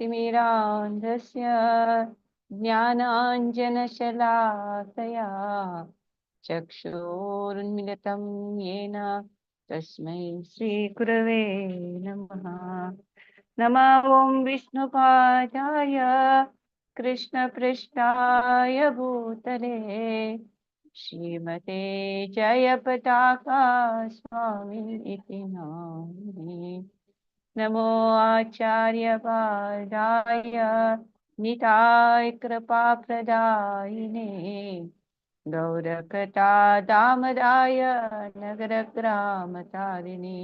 तिमिरान्धस्य ज्ञानाञ्जनशलाकया चक्षुरुन्मिलितं येन तस्मै श्रीगुरवे नमः। नमः ॐ विष्णुपादाय कृष्णपृष्ठाय भूतले श्रीमते जयपताका स्वामी इति नामिने। नमो आचार्यपादाय निताय कृपाप्रदायिने गौरकथा दामदाय नगरग्रामतारिणे।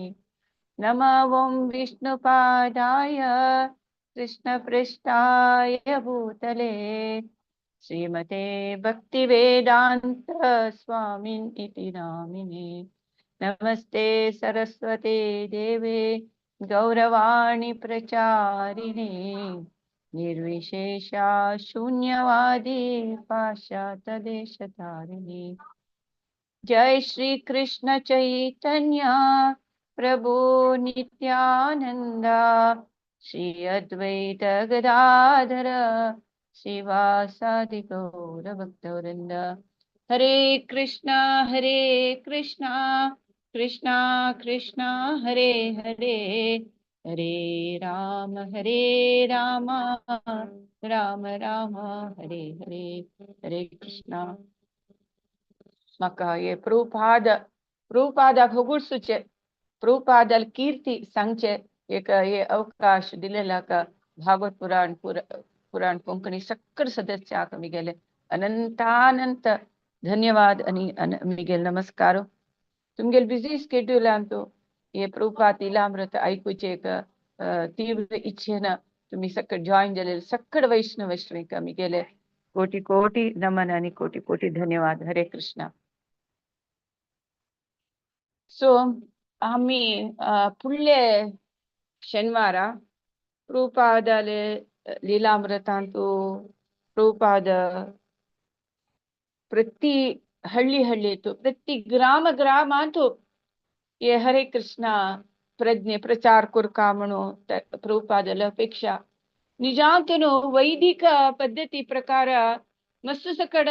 नमः ॐ विष्णुपादाय कृष्णपृष्ठाय भूतले श्रीमते भक्तिवेदान्त स्वामिन् इति नामिने। नमस्ते सरस्वते देवे गौरवाणी प्रचारिणे निर्विशेषा शून्यवादी पाश्चात्यदेशतारिणे। जय श्री कृष्ण चैतन्य प्रभु नित्यानंदा श्री अद्वैत गदाधर श्रीवासादि गौर भक्तवृंद। हरे कृष्णा हरे कृष्णा कृष्णा कृष्णा हरे हरे, हरे राम हरे राम राम राम हरे हरे। हरे कृष्णा। म्हाका हे प्रभुपाद प्रभुपादाक होगुडसुचे प्रभुपादाल कीर्ती सांगचे एक हे अवकाश दिलेला का भागवत पुराण पुराण कोंकणी सक्कड सदस्याक मिगेले अनंतानंत धन्यवाद आणि मिगेल नमस्कार। तुमगेल बिझी स्केड्यूलान तो हे प्रभुपाद लीलामृत आयकुचे एक तीव्र इच्छेन तुम्ही सक्कड जॉईन जालेले सक्कड वैष्णव वैष्णविक मिगेले कोटी कोटी नमन आणि कोटी कोटी धन्यवाद। हरे कृष्णा। सो आम्ही फुडले शनिवारा प्रभुपादाले लीलामृतांतु प्रभुपाद प्रति हಳ್ಳಿ ಹಳ್ಳಿತು ಪ್ರತಿ ಗ್ರಾಮ ಗ್ರಾಮಾಂತು ये हरे कृष्णा प्रज्ञे प्रचार करका म्हणून प्रभुपादाला अपेक्षा निजांतनु वैदिक पद्धती प्रकार मस्त सकड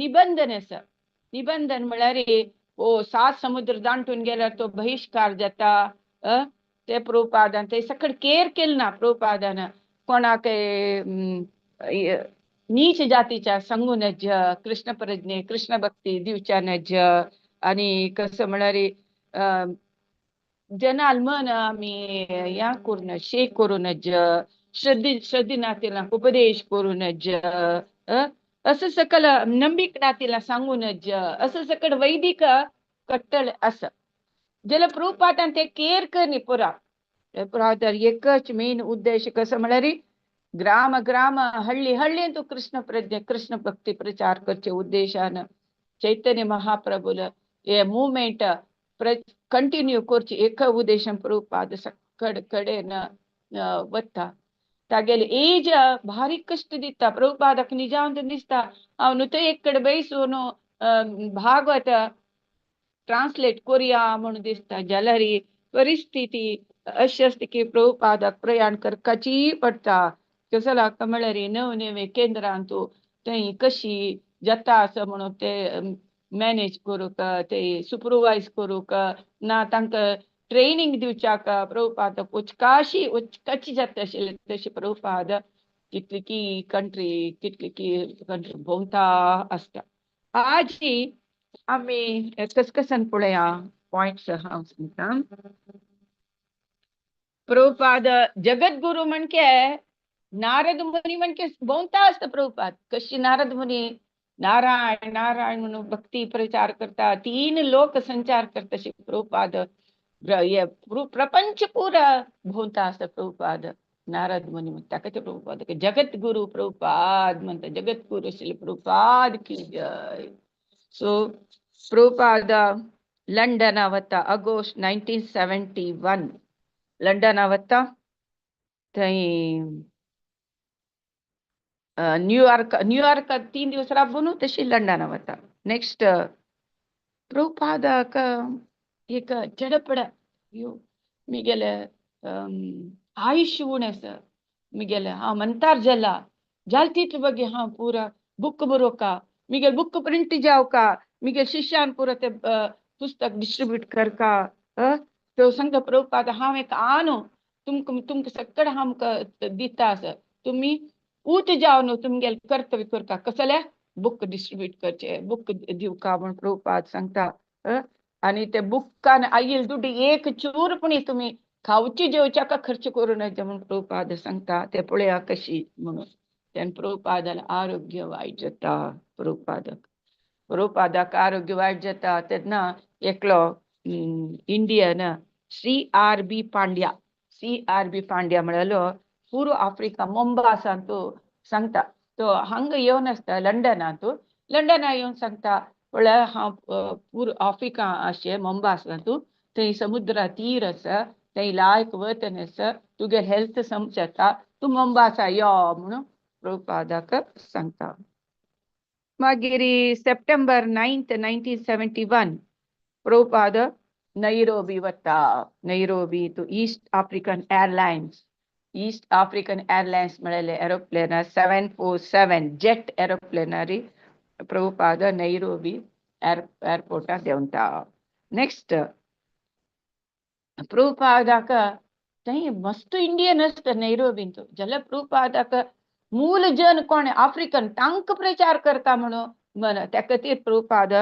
निबंधन आसा। निबंधन म्हळ्यार ओ सात समुद्र दांटून गेल्यार तो बहिष्कार जाता ते प्रभुपादान ते सकड केर केल ना प्रभुपादान कोणाक नीच जातीच्या सांगू नज कृष्ण प्रज्ञे कृष्ण भक्ती दिवच्या नज आणि कसं म्हळ्यार जनाल मन आमी या करू नज शेक करू नज श्रद्धे श्रद्धे नातीला उपदेश करू नज असं सकल नंबिक नातीला सांगू नज असं सकळ वैदिक कट्टळ असं ज्याला प्रभुपादान ते केर करणी पुरा पुरा एकच मेन उद्देश कसं म्हळ्यार ग्राम ग्राम हಳ್ಳಿ हಳ್ಳಿ तो कृष्ण प्रज्ञा कृष्ण भक्ती प्रचार करचे उद्देशान चैतन्य महाप्रभुल हे मुवमेंट कंटिन्यू करची एक उद्देशान प्रभुपाद सकड कडेन वता। तागेले एज भारी कश्ट दिता प्रभुपादाक निजांत दिसता हांव न्हू थंय एक कडेन बैसून भागवत ट्रान्सलेट करुया म्हणून दिसता जाल्यार परिस्थिती अशी आसता की प्रभुपादाक प्रयाण करपाची पडटा। कसं लागता म्हळ्यार नव नवे केंद्रांतू थंय कशी जाता आसा म्हणून ते मॅनेज करूंक ते सुपरवायज करूंक ना तांकां ट्रेनिंग दिवच्याक प्रभुपाद उचकाशी उचकाची जाता आशिल्ले तशी प्रभुपाद कितली की कंट्री कितली की कंट्री भोंवता आसता। आजी आमी कसकसन पळया पॉयंट्स हांव सांगता। प्रभुपाद जगद्गुरु म्हणके नारद मुनी म्हणके भोंवता आसता प्रभुपाद कशी नारद मुनी नारायण नारायण म्हणून भक्ती प्रचार करता तीन लोक संचार करता तशी प्रभुपाद प्रपंच पुरा भोंवता आसता प्रभुपाद नारद मुनी म्हणटा ताका ते प्रभुपाद जगद्गुरु प्रभुपाद म्हणटा जगद्गुरु श्री प्रभुपाद की जय। सो प्रभुपाद लंडना वता ऑगस्ट 1971 लंडना वता थंय न्यूयॉर्क न्यूयॉर्कात 3 दिवस राबून तशी लंडना वता। नेक्स्ट प्रभुपादाक एक चडपड यो मिगेले आयुष्य उणें आसा मिगेले हांव मंतार जाला जाल तितले बगे हांव पुरा बुक बरोवका, मिगेल बुक प्रिंट जावका, मिगेल शिष्यान पुरा ते पुस्तक डिस्ट्रिब्यूट करका. तो सांगता प्रभुपाद हांव एक आनो तुमकां तुमकां सगळें हांव दिता आसा, तुमी ऊट जावन तुमगेले कर्तव्य करता. कसले बुक डिस्ट्रिब्यूट करचे, बुक दिवका म्हण प्रभुपाद सांगता. आनी ते बुकान आयिल्ले दुड्डी एक चूर पण तुमी खावची जेवच्याका खर्च करूं नजे म्हण प्रभुपाद सांगता. ते पळया कशी म्हणून तेन्ना प्रभुपादान आरोग्य वायट जाता. प्रभुपादक प्रभुपादाक आरोग्य वायट जाता तेन्ना एकलो Indian C R B Pandya, C R B Pandya म्हळ्यालो पूर्व आफ्रिका मोंबासान तो सांगता. तो हांगा येवन आसता लंडनांत, लंडना येवन सांगता पळय हांव पूर्व आफ्रिका अशें मोंबासांत, थंय समुद्रा तीर आसा, थंय लायक वतन आसा, तुगे हेल्थ समजता, तूं मोंबासा यो म्हणून प्रभुपादाक सांगता. मागीर September 9 1971 Prabhupada Nairobi वता. Nairobi to East African Airlines, East African Airlines म्हळ्यार एरोप्लेन 747 जेट एरोप्लेनारी प्रभुपाद नैरोबी एअरपोर्टार देंवता. नेक्स्ट प्रभुपादाक थंय मस्त इंडियन आसता नैरोबींत, जाल्यार प्रभुपादाक मूल जन कोण आफ्रिकन तांकां प्रचार करता म्हणून मन त्या खातीर प्रभुपाद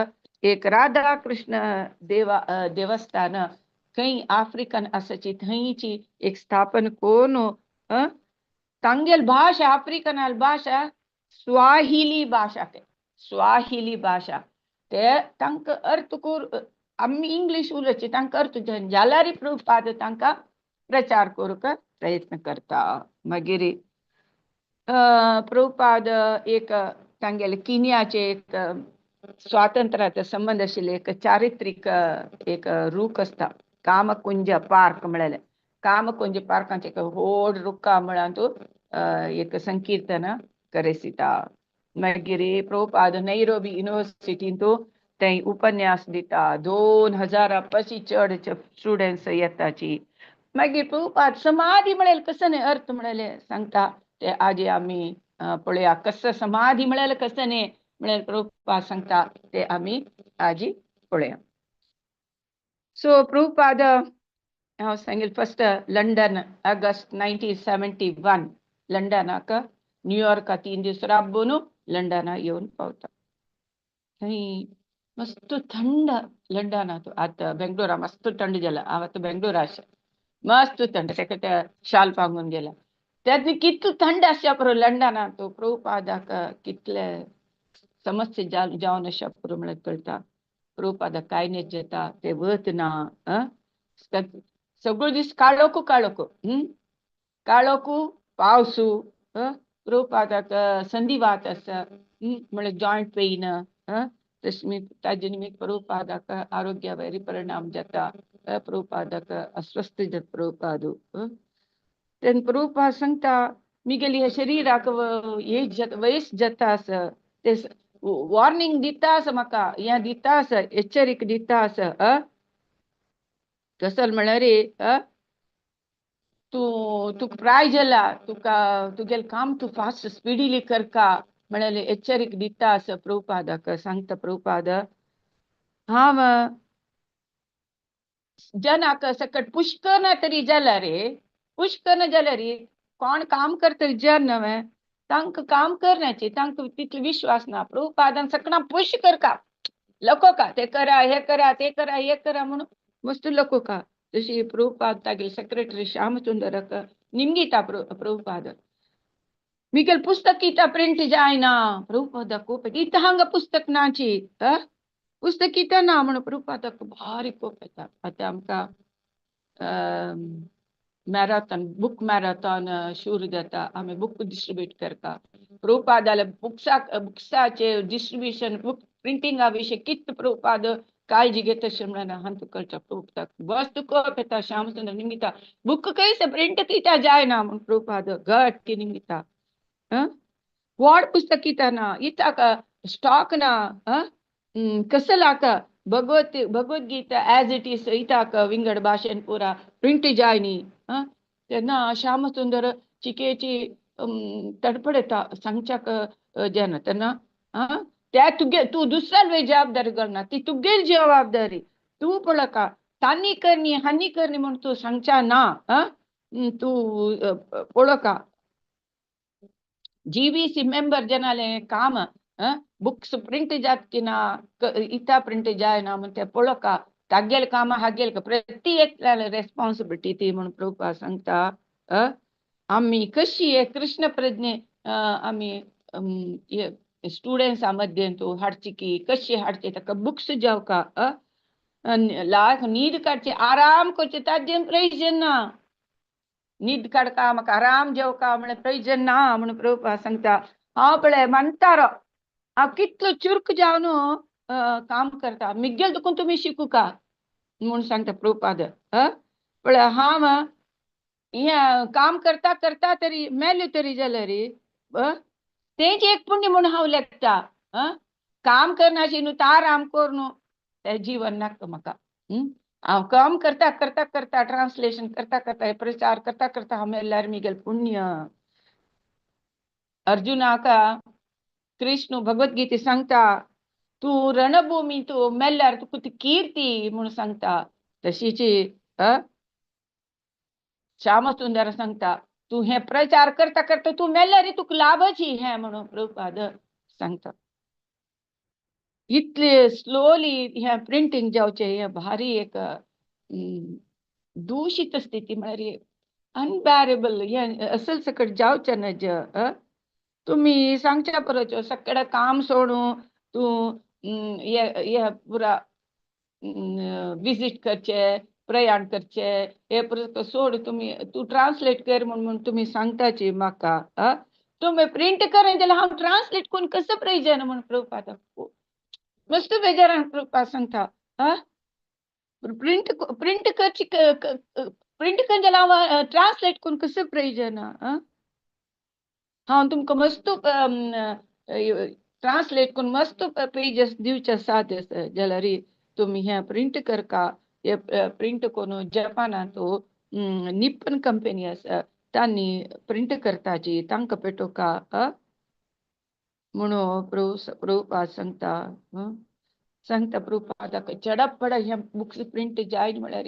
एक राधा कृष्ण देवा देवस्थान खंय आफ्रिकन आसाची थंयची एक स्थापन करून तांगेल भाशा आफ्रिकनाल भाशा स्वाहिली भाशा, ते स्वाहिली भाशा ते तांकां अर्थ कर आमी इंग्लीश उलोवची तांकां अर्थ जाल्यार प्रभुपाद तांकां प्रचार करूंक प्रयत्न करता. मागीर प्रभुपाद एक तांगेले किनियाचे एक स्वातंत्र्याचो संबंद आशिल्ले एक चारित्रीक एक रूख आसता कामकुंज पार्क म्हळ्यार कामकुंज पार्कांचे एक व्हड रुखा म्हळ्यार एक संकीर्तन करेसिता. मागीर प्रभुपाद नैरोबी युनिवर्सिटींत थंय उपन्यास दिता, 2000 पशी चड स्टुडंट्स येताची. मागीर प्रभुपाद समाधी म्हळ्यार कसो न्ही अर्थ म्हळ्यार सांगता ते आजी आमी पळया कसं समाधी म्हळ्यार कसं न्ही म्हळ्यार प्रभुपाद सांगता ते आमी आजी पळया. सो प्रभुपाद हांव सांगेल फर्स्ट लंडन ऑगस्ट 1971 लंडनाक न्यूयॉर्का 3 दीस राबून लंडना येवन पावता. थंय मस्त थंड लंडनांत, आतां बेंगलोरा मस्त थंड जाला, हांव आतां बेंगलोरा आसा, मस्त थंड तेका ते शाल पांगून गेला. तेन्ना कितलो थंड आसच्या पुरो लंडनांत प्रभुपादाक कितले समस्या जावन आसच्या पुरो म्हळ्यार कळटा. प्रभुपादाक कांय न्ही जाता ते वत ना, सगळो दीस काळोखू काळोखू, काळोखू पावसू, प्रभुपादाक संधिवात आसा म्हळ्यार जॉयंट पेन, तशें ताजे निमित्त प्रभुपादाक आरोग्या वयर परिणाम जाता, प्रभुपादाक अस्वस्थ जाता प्रभुपाद. तेन्ना प्रभुपाद सांगता मिगेली ह्या शरिराक एज जाता वयस जाता आसा, ते वॉर्निंग दिता आसा म्हाका, हें दिता आसा, एचरीक दिता आसा. कसल म्हळ्यार तूं तुका प्राय जाला, तुका तुगेलें काम तूं फास्ट स्पिडिली करका म्हळ्यार एचरीक दिता आसा प्रभुपादाक सांगता. प्रभुपाद हांव जनाक सकट पुष्कर तरी जाल्यार रे, पुष्कर जाल्यार कोण काम करतले जन न्हय तांकां काम करण्याची तांकां तितलो विश्वास ना. प्रभुपादान सगळ्यां पुश करका लकोका ते करा हे करा ते करा हे करा म्हणून मस्त लकोका. तशी प्रभुपाद तागेले सेक्रेटरी श्यामसुंदराक निमगिता प्रभुपाद मिगेल पुस्तक इता प्रिंट जायना. प्रभुपादाक कोप इता हांगा पुस्तक नाची, पुस्तक इता ना म्हणून प्रभुपादाक भारी कोप येता. आतां आमकां मॅराथॉन बुक मॅराथॉन सुरू जाता, आमी बुक डिस्ट्रिब्यूट करता. प्रभुपादाले बुक्साक बुक्साचे डिस्ट्रिब्युशन बुक प्रिंटिंगा विशीं कित प्रभुपाद काळजी घेता अशें म्हणून हांव कळटा. प्रभुपादाक बस कोप येता, श्यामसुंदर निमगिता बुक कैसे प्रिंट कित्या जायना म्हूण प्रभुपाद घट निमगिता. व्हड पुस्तक इता ना, इताक स्टॉक ना, कसलाक भगवद्गीता एज it is इताक विंगड भाशेन पुरा प्रिंट जायनी. तेन्ना श्यामसुंदर चिकेची तडफडता सांगच्याक जायना तेन्ना आं त्या तुगे तूं दुसऱ्या जबाबदारी करना, ती तुगेली जबाबदारी. तूं पळोवका तांणी करणी हांणी करणी म्हूण तूं सांगच्या ना. आं तूं पळोवका जीबीसी मेंबर जनाले काम बुक्स प्रिंट जात की ना, इता प्रिंट जायना म्हण ते पळोवका. तागेले काम हागेले प्रति एक रेस्पॉन्सिबिलिटी ती म्हूण प्रभुपाद सांगता. आमी कशी कृष्ण प्रज्ञे आमी स्टुडंट्सा मध्यें तूं हाडची की कशी हाडची ताका बुक्स जावका लाख न्हीद काडची आराम करचे ताजें प्रयोजन ना. न्हीद काडका म्हाका आराम जेवका म्हळ्यार प्रयोजन ना म्हणून प्रभुपाद सांगता. हांव पळय म्हणटारो हांव कितलो चुर्क जावन काम करता मिगेल देखून तुमी शिकूका म्हूण सांगता प्रभुपाद. पळय हांव हें काम करता करता तरी मेल्यो तरी जाल्यार तेंच एक पुण्य म्हूण हांव लेखता. काम करनाशी न्हू आराम करून तें जीवन नाका म्हाका. हांव काम करता करता करता ट्रान्सलेशन करता करता प्रचार करता करता हांव मेल्यार मिगेल पुण्य. अर्जुनाका कृष्ण भगवद्गीते सांगता तूं रणभूमी तूं मेल्यार तुका ती कीर्ती म्हूण सांगता. तशीच श्यामसुंदर सांगता तूं हे प्रचार करता करता तूं मेल्यार तुका लाभची हें म्हणून प्रभुपाद सांगता. इतले स्लोली हें प्रिंटींग जावचें हें भारी एक दूषित स्थिती म्हळ्यार अनबॅरेबल. हें असल सकट जावचें नज. तुमी सांगच्या परत सगळें काम सोडून तूं हे पुरा विजीट करचे प्रयाण करचे हे परत सोड तुमी तूं ट्रान्सलेट कर म्हूण म्हूण तुमी सांगताची म्हाका. तुमी प्रिंट कर जाल्यार हांव ट्रान्सलेट करून कसो प्रयोजन म्हूण प्रभुपाद मस्त बेजारान प्रभुपाद सांगता. प्रिंट प्रिंट करची प्रिंट कर जाल्यार हांव ट्रान्सलेट करून कसो प्रयोजन. हांव तुमकां मस्त ट्रान्सलेट करून मस्त पेजस दिवचे आसात जाल्यार तुमी हें प्रिंट करका. हे प्रिंट करून जपानांत निप्पन कंपनी आसा तांणी प्रिंट करताची तांकां पेटोवका म्हणून प्रभुपाद सांगता. सांगता प्रभुपादाक चडपड हे बुक्स प्रिंट जाय म्हळ्यार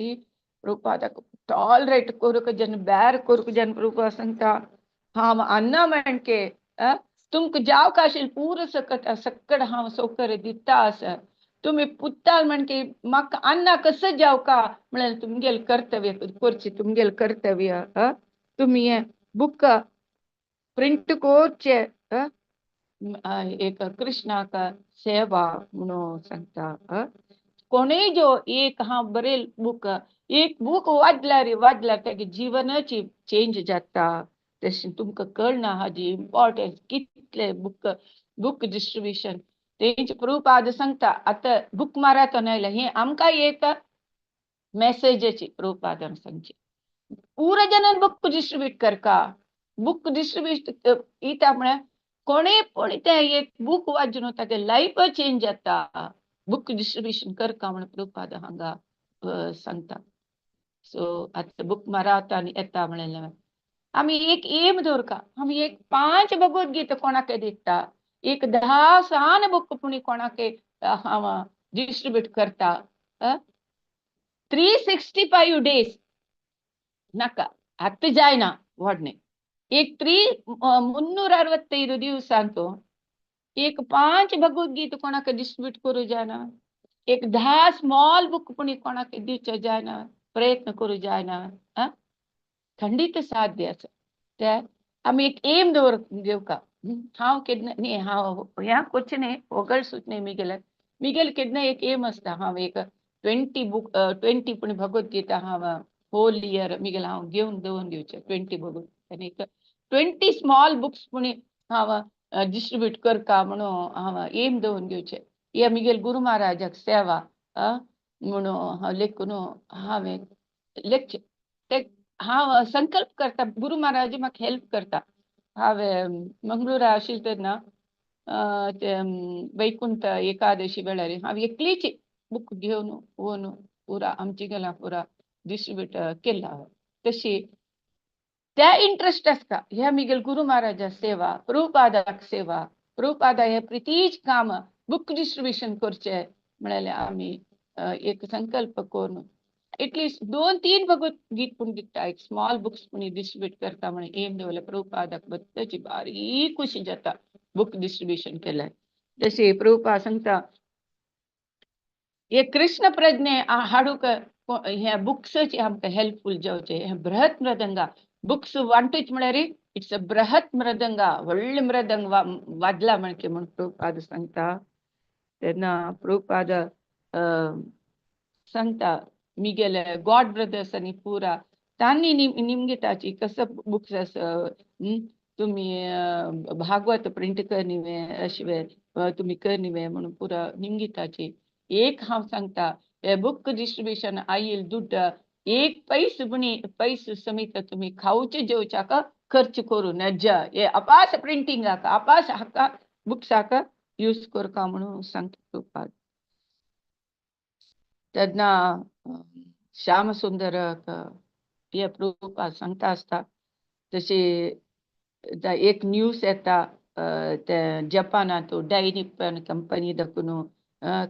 प्रभुपादाक टॉलरेट करूंक जन बॅर करूंक जन प्रभुपाद सांगता. हांव अन्ना म्हणके तुमकां जावका आशिल्लें पुरो सकट सकट हांव सौकर्य दिता आसा. तुमी पुत्ताल म्हणके म्हाका अन्ना कसो जावका म्हळ्यार तुमगेलें कर्तव्य करचें तुमगेलें कर्तव्य. तुमी हें बुक प्रिंट करचें एक कृष्णाक सेवा म्हणून सांगता. कोणूय जो एक हांव बरयल बूक एक बूक वाचल्यार वाचल्यार तेगे जिवनाची चेंज जाता. तशें तुमकां कळना हाजी इम्पॉर्टन्स कितले बुक बुक डिस्ट्रिब्युशन तेंचे प्रभुपाद सांगता. आतां बुक माराथॉन आयला हें आमकां एक मेसेजाची प्रभुपादान सांगची पुरो जनान बुक डिस्ट्रिब्यूट करका. बुक डिस्ट्रिब्यूट इता म्हळ्यार कोणेय पळय तें एक बूक वाचून तागे लायफ चेंज जाता. बुक डिस्ट्रिब्युशन करका म्हण प्रभुपाद हांगा सांगता. सो आतां बुक माराथॉन येता म्हणलें आमी एक एम दवरका. आमी एक 5 भगवद्गीता कोणाक दिता, एक 10 सान बुक पुणी कोणाक हांव डिस्ट्रिब्यूट करता. 365 डेज नाका आतां जायना व्हडलें. एक 365 दिवसांत एक 5 भगवद्गीता कोणाक डिस्ट्रिब्यूट करूं जायना, एक 10 स्मॉल बुक पुणी कोणाक दिवचें जायना, प्रयत्न करूं जायना. खंडीत साध्य आसा. ते आमी एक एम दवर घेवका. हांव केन्ना न्ही हांव ह्या करचें न्ही वगळ सुचना मिगेले मिगेले केन्ना एक एम आसता. हांव एक 20 बुक 20 पुणी भगवद्गीता हांव होल इयर मिगेले हांव घेवन दवरून घेवचें 20 भगवद्गीता आनी एक 20 स्मॉल बुक्स पुणी हांव डिस्ट्रिब्यूट करका म्हणून हांव एम दवरून घेवचें. हे मिगेल गुरू महाराजाक सेवा म्हणून हांव लेखून हांवें लेखचें ते हांव संकल्प करता. गुरू महाराज म्हाका हेल्प करता. हांवें मंगळुरा आशिल्लें तेन्ना ते वैकुंठ एकादशी वेळार हांव एकलीच बुक घेवन वोन पुरा आमची गेला पुरा डिस्ट्रिब्यूट केला. तशी त्या इंट्रस्ट आसता ह्या मिगेल गुरु महाराजा सेवा, प्रभुपादाक सेवा, प्रभुपादा हे प्रितीच काम बुक डिस्ट्रिब्युशन करचे म्हळ्यार आमी एक संकल्प करून एटलिस्ट 2-3 भगवत गीत पूण दिता, एक स्मॉल बुक्स पूण डिस्ट्रिब्यूट करता म्हण एम दवरलें. प्रभुपादाक बत्तची बारीक खुशी जाता बुक डिस्ट्रिब्युशन केल्यार. जशें प्रभुपाद सांगता हे कृष्ण प्रज्ञे हाडूंक ह्या बुक्साची आमकां हेल्पफूल जावचें. हें बृहत मृदंगा बुक्स वांटूच म्हळ्यार it's a बृहत मृदंगा, व्हडलें मृदंग वाजला म्हणके म्हण प्रभुपाद सांगता. तेन्ना प्रभुपाद सांगता मिगेले गॉड ब्रदर्स आनी पुरा तांणी निमगिताची कसं बुक्स आसा, तुमी भागवत प्रिंट करनिवे अशें तुमी करनिवे म्हणून पुरा निमगिताची. एक हांव सांगता हे बुक डिस्ट्रिब्युशन आयल दुड्ड एक पैस पुणी पैस समेत तुमी खावचे जेवच्याक खर्च करूं नज, हे अपास प्रिंटिंगाक अपास हाका बुक्साक यूज करका म्हणून सांगता प्रभुपाद. तेन्ना श्याम सुंदर हे प्रभुपाद सांगता आसता. तशी एक न्यूज येता ते जपानांत डायनिपन कंपनी दाखून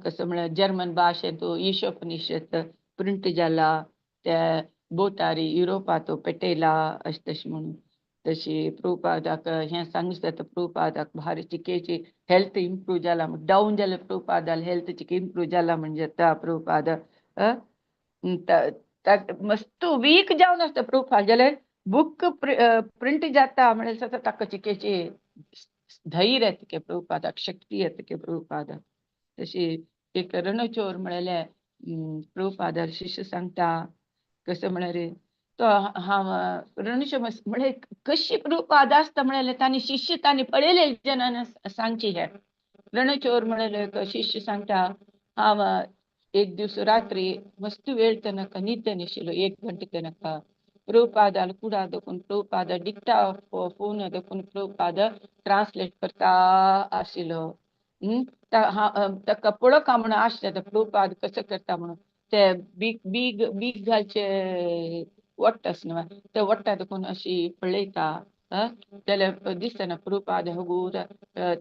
कसं म्हळ्यार जर्मन भाशेंत ईशोपनिषद प्रिंट जाला, ते बोटारी युरोपांत पेटयला अशें तशें म्हणून. तशी प्रभुपादाक हें सांगूच जाता प्रभुपादाक भारी चिकेची हेल्थ इम्प्रूव जाला, डावन जालें प्रभुपादाल हेल्थ चिके इम्प्रूव जाला म्हण जाता प्रभुपाद. मस्त वीक जावन आसता प्रभुपाद जाल्यार बुक प्रिंट जाता म्हळ्यार ताका चिकेची धैर्य येता के प्रभुपादाक, शक्ती येता के प्रभुपादाक. तशी एक रणचोर म्हळेलें प्रभुपादार शिष्य सांगता कसं म्हळ्यार तो हांव रणचोर म्हळ्यार कशी प्रभुपाद आसता म्हळ्यार तांणी शिष्य तांणी पळयले जनान सांगची. हे रणचोर म्हळेले शिष्य सांगता हांव एक दिवस रात्री मस्त वेळ तनक निद्दे नाशिल्लो 1 घंटे तनक प्रभुपादाल कुडा दखून प्रभुपाद डिक्टा फोन दखून प्रभुपाद ट्रान्सलेट करता आशिल्लो. ताका पळोवका म्हणून आशा जाता प्रभुपाद कसो करता म्हणून. ते बीग बीग बीग घालचे वट्ट आसा न्हू ते वट्टा देखून अशी पळयता जाल्यार दिसता प्रभुपाद हगूर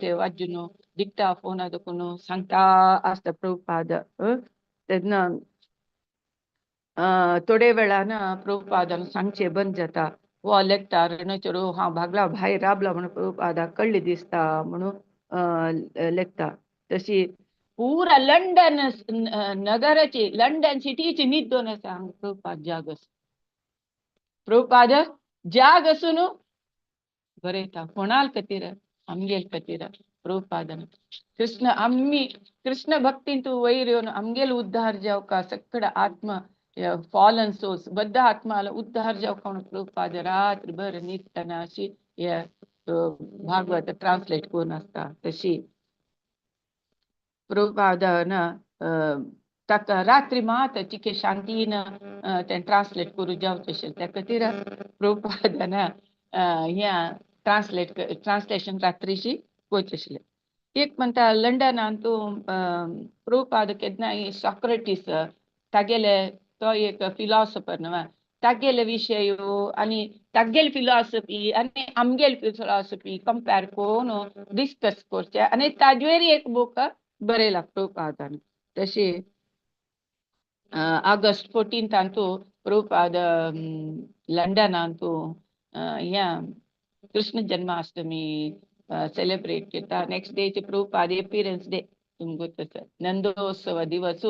ते वाजून डिक्टा फोना देखून सांगता आसता प्रभुपाद. तेन्ना थोडे वेळान प्रभुपादान सांगचें बंद जाता. हो लेखता रणचोर हांव भागला भायर राबला म्हणून प्रभुपादाक कळ्ळें दिसता म्हणून लेखता. तशी पुरा लंडन नगराची लंडन सिटीची न्हीद दोन आसा हांगा प्रभुपाद जाग आसा. प्रभुपाद जाग आसून बरयता कोणाल खातीर आमगेल खातीर प्रभुपादान. कृष्ण आमी कृष्ण भक्तींतू वयर येवन आमगेल उद्धार जावका सगळं आत्मा फॉलन सोल्स बद्द आत्माला उद्धार जावका म्हणून प्रभुपाद रात्रभर न्हिदतना अशी हे भागवत ट्रान्सलेट करून आसता. तशी प्रभुपादान ताका रात्री मात चिके शांतीन तें ट्रान्सलेट करूं जावचें अशें त्या खातीर प्रभुपादान हें ट्रान्सलेट ट्रान्सलेशन रात्रीशी करचें आशिल्लें. एक म्हणटा लंडनान तूं प्रभुपाद केन्नाय सॉक्रेटीस तागेले तो एक फिलॉसॉफर न्हू तागेले विशय आनी तागेली फिलॉसॉफी आनी आमगेली फिलॉसॉफी कंपेर करून डिस्कस करचें आनी ताजेर एक बूक बरयला प्रभुपादान. तशी ऑगस्ट 14 प्रभुपाद लंडनांतू ह्या कृष्ण जन्माष्टमी सेलिब्रेट करता. Next day Prabhupada appearance day तुमकां गोत्त आसा नंदोत्सव दिवस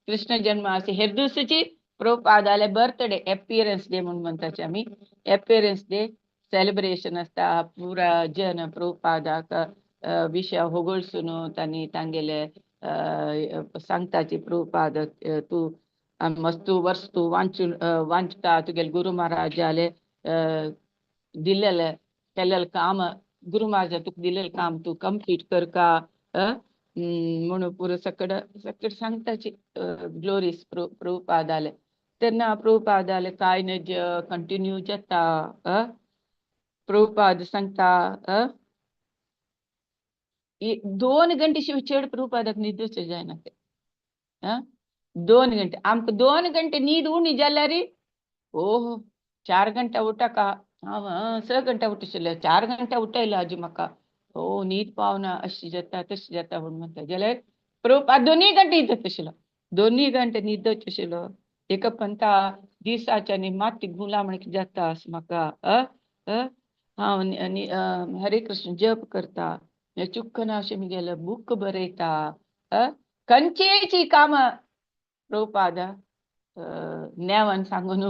कृष्ण जन्माष्टमी हेर दिवसाची प्रभुपादाले बर्थडे एपियरन्स डे म्हणून म्हणटाचे आमी. एपियरन्स डे सेलिब्रेशन आसता पुरा जन प्रभुपादाक विशय होगळसून तांणी तांगेले सांगताची प्रभुपाद तूं मस्त वर्स तूं वाचून वाचता तुगेले गुरु महाराजाले दिलेले केलेलें काम गुरु महाराजा तुका दिलेलें काम तूं कंप्लीट करका म्हणून पुरो सगळं सगळं सांगताची ग्लोरीस प्रभुपादाले. तेन्ना प्रभुपादाले कांय नज कंटिन्यू जाता. प्रभुपाद सांगता 2 घंटे शिवाय चड प्रभुपादाक न्हिदूच जायना ते. 2 घंटे आमकां 2 घंटे न्हीद उणी जाल्यार ओहो 4 घंटा उठाका हांव 6 घंटा उठशिल्लें, 4 घंटा उठयलो आजी म्हाका, ओ न्हीद पावना, अशी जाता तशी जाता म्हूण म्हणटा. जाल्यार प्रभुपाद 2 घंटे न्हिदत आशिल्लो, 2 घंटे न्हिदत आशिल्लो. एक पंता दिसाच्या आनी माती गुला म्हण कितें जाता अशें म्हाका. हांव आनी हरे कृष्ण जप करता, चुक्कना अशें म्हगेलें बूक बरयता, खंयचेची कामां प्रभुपाद नेमान सांगून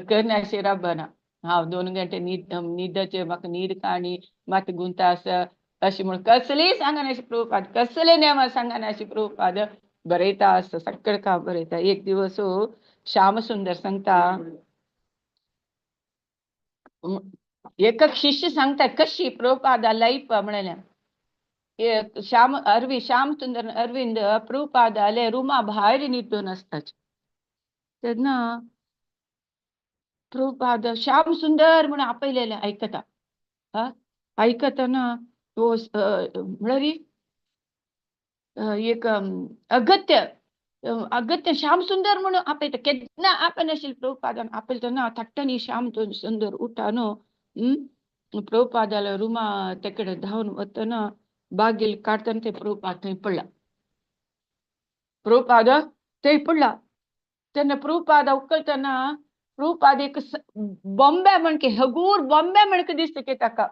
करनाशें राबना. हांव 2 घंटे न्हिदचें, म्हाका न्हीद काणी मात गुंता आसा अशें म्हूण कसलेय सांगना अशें प्रभुपाद, कसले नेमान सांगना अशें प्रभुपाद बरयता आसता, सगळें काम बरयता. एक दिवस श्याम सुंदर सांगता, एक शिष्य सांगता कशी प्रभुपादा लायफ म्हणलें. श्याम अरविंद, श्याम सुंदर अरविंद प्रभुपादाले रुमा भायर न्हिदून आसताचे तेन्ना प्रभुपाद श्याम सुंदर म्हणून आपयलेलें आयकता. आयकतना तो म्हळ्यार एक अगत्य अगत्य श्याम सुंदर म्हणून आपयता. केन्ना आपयनाशिल्लें प्रभुपादान आपयतना थट्टनी श्याम सुंदर उठा न्हू प्रभुपादाल्या रुमा तेकडे धांवन वतना बागील काडटना ते प्रभुपाद थंय पडला, प्रभुपाद थंय पडला. तेन्ना प्रभुपाद उखलतना प्रभुपाद एक बॉम्बे म्हणके हगूर बॉम्बे म्हणके दिसता की ताका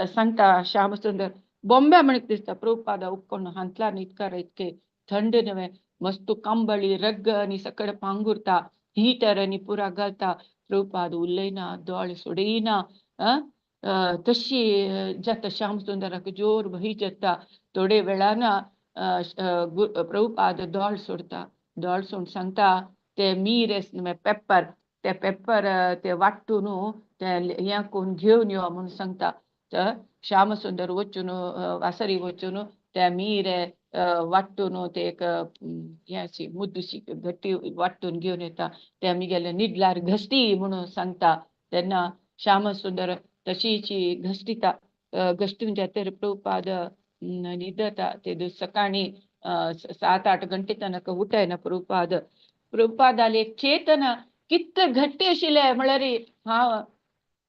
सांगता श्याम सुंदर बॉम्बे म्हणके दिसता. प्रभुपाद उखलून हांतल्यान इतकार इतके थंड नव्हे मस्त कंबळी रग्ग आनी सगळे पांगुरता, हिटर आनी पुरा घालता. प्रभुपाद उलयना, दोळे सोडयना, तशी जाता. श्याम सुंदराक जोर भंय जाता. थोडे वेळान प्रभुपाद दोळ सोडता, दोळ सोडून सांगता ते मीर पेपर, ते पेपर ते वांटून ते हें करून घेवन यो म्हणून सांगता. तर श्याम सुंदर वचून वासरी वचून ते मीर वांटून ते एक हें अशी मुद्दशी घट्टी वांटून घेवन येता. ते आमगेले निडलार घश्टी म्हणून सांगता. तेन्ना श्याम सुंदर तशीची घश्टिता, घश्टून जातर प्रभुपाद न्हिदता. ते सकाळी 7-8 घंटे तनक उठायना प्रभुपाद. प्रभुपादाले एक चेतन कितले घट्टी आशिल्लें म्हळ्यार हांव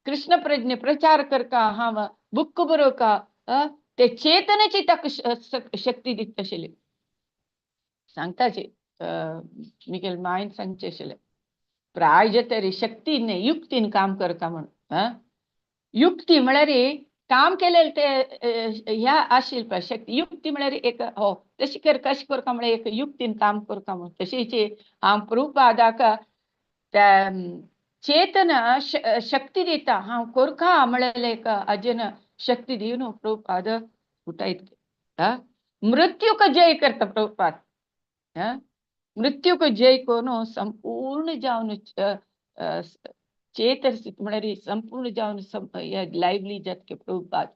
कृष्ण प्रज्ञे प्रचार करका, हांव बुक बरोवका, ते चेतनाची ताका शक्ती दिता आशिल्ली. सांगताची मिगेल मायन सांगचे आशिल्लें, प्राय तरी शक्तीन न्हय युक्तीन काम करता म्हूण. युक्ती म्हळ्यार काम केलेले ते ह्या आशिल्ले पळय शक्ती. युक्ती म्हळ्यार एक हो तशी कर कशें करता म्हळ्यार एक युक्तीन काम करता म्हूण. तशीच हांव प्रभुपादाक त्या चेतन शक्ती दिता, हांव करका म्हळ्यार एक अजून शक्ती दिवन प्रभुपाद उठायत. मृत्यूक जय करता प्रभुपाद. मृत्यूक जय करून संपूर्ण जावन चेतन म्हळ्यार संपूर्ण जावन लायवली जातके प्रभुपाद.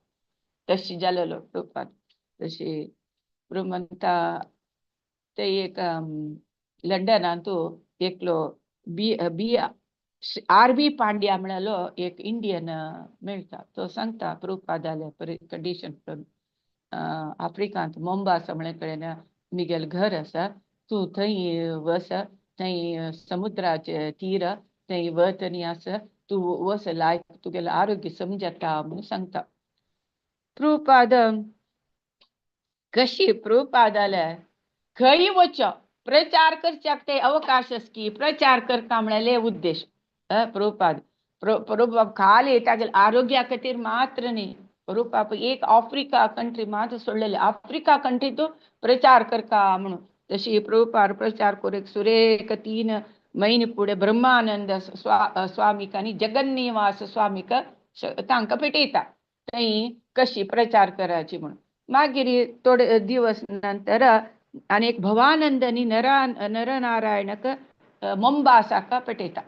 तशी जालेलो प्रभुपाद. तशी प्रभु म्हणटा ते एक लंडनांत एकलो बी बी आर बी पांड्या म्हळ्यालो एक इंडियन मेळटा. तो सांगता प्रभुपादाले कंडिशन आफ्रिकांत मोम्बासा म्हळ्या कडेन मिगेल घर आसा, तूं थंय वस, थंय समुद्राचे तीर थंय वत आनी आसा, तूं वस लायक तुगेलें आरोग्य समजता म्हणून सांगता. प्रभुपाद कशी प्रभुपादाले खंय वचो प्रचार करच्याक ते अवकाश की प्रचार करता म्हळ्यार उद्देश प्रभुपाद. प्रभुपाद खाली तागेले आरोग्या खातीर मात्र न्ही, प्रभुपाद एक आफ्रिका कंट्री मात्र सोडलेले, आफ्रिका कंट्री तो प्रचार करता म्हणून. तशी प्रभुपाद प्रचार करूंक सुरेख 3 म्हयने फुडें ब्रह्मानंद स्वामीक आनी जगन्निवास स्वामीक तांकां पेटयता थंय कशी प्रचार करायची म्हणून. मागीर थोडे दिवस नंतर आनी एक भवानंद आनी नरनारायणक मोम्बासाक पेटयता,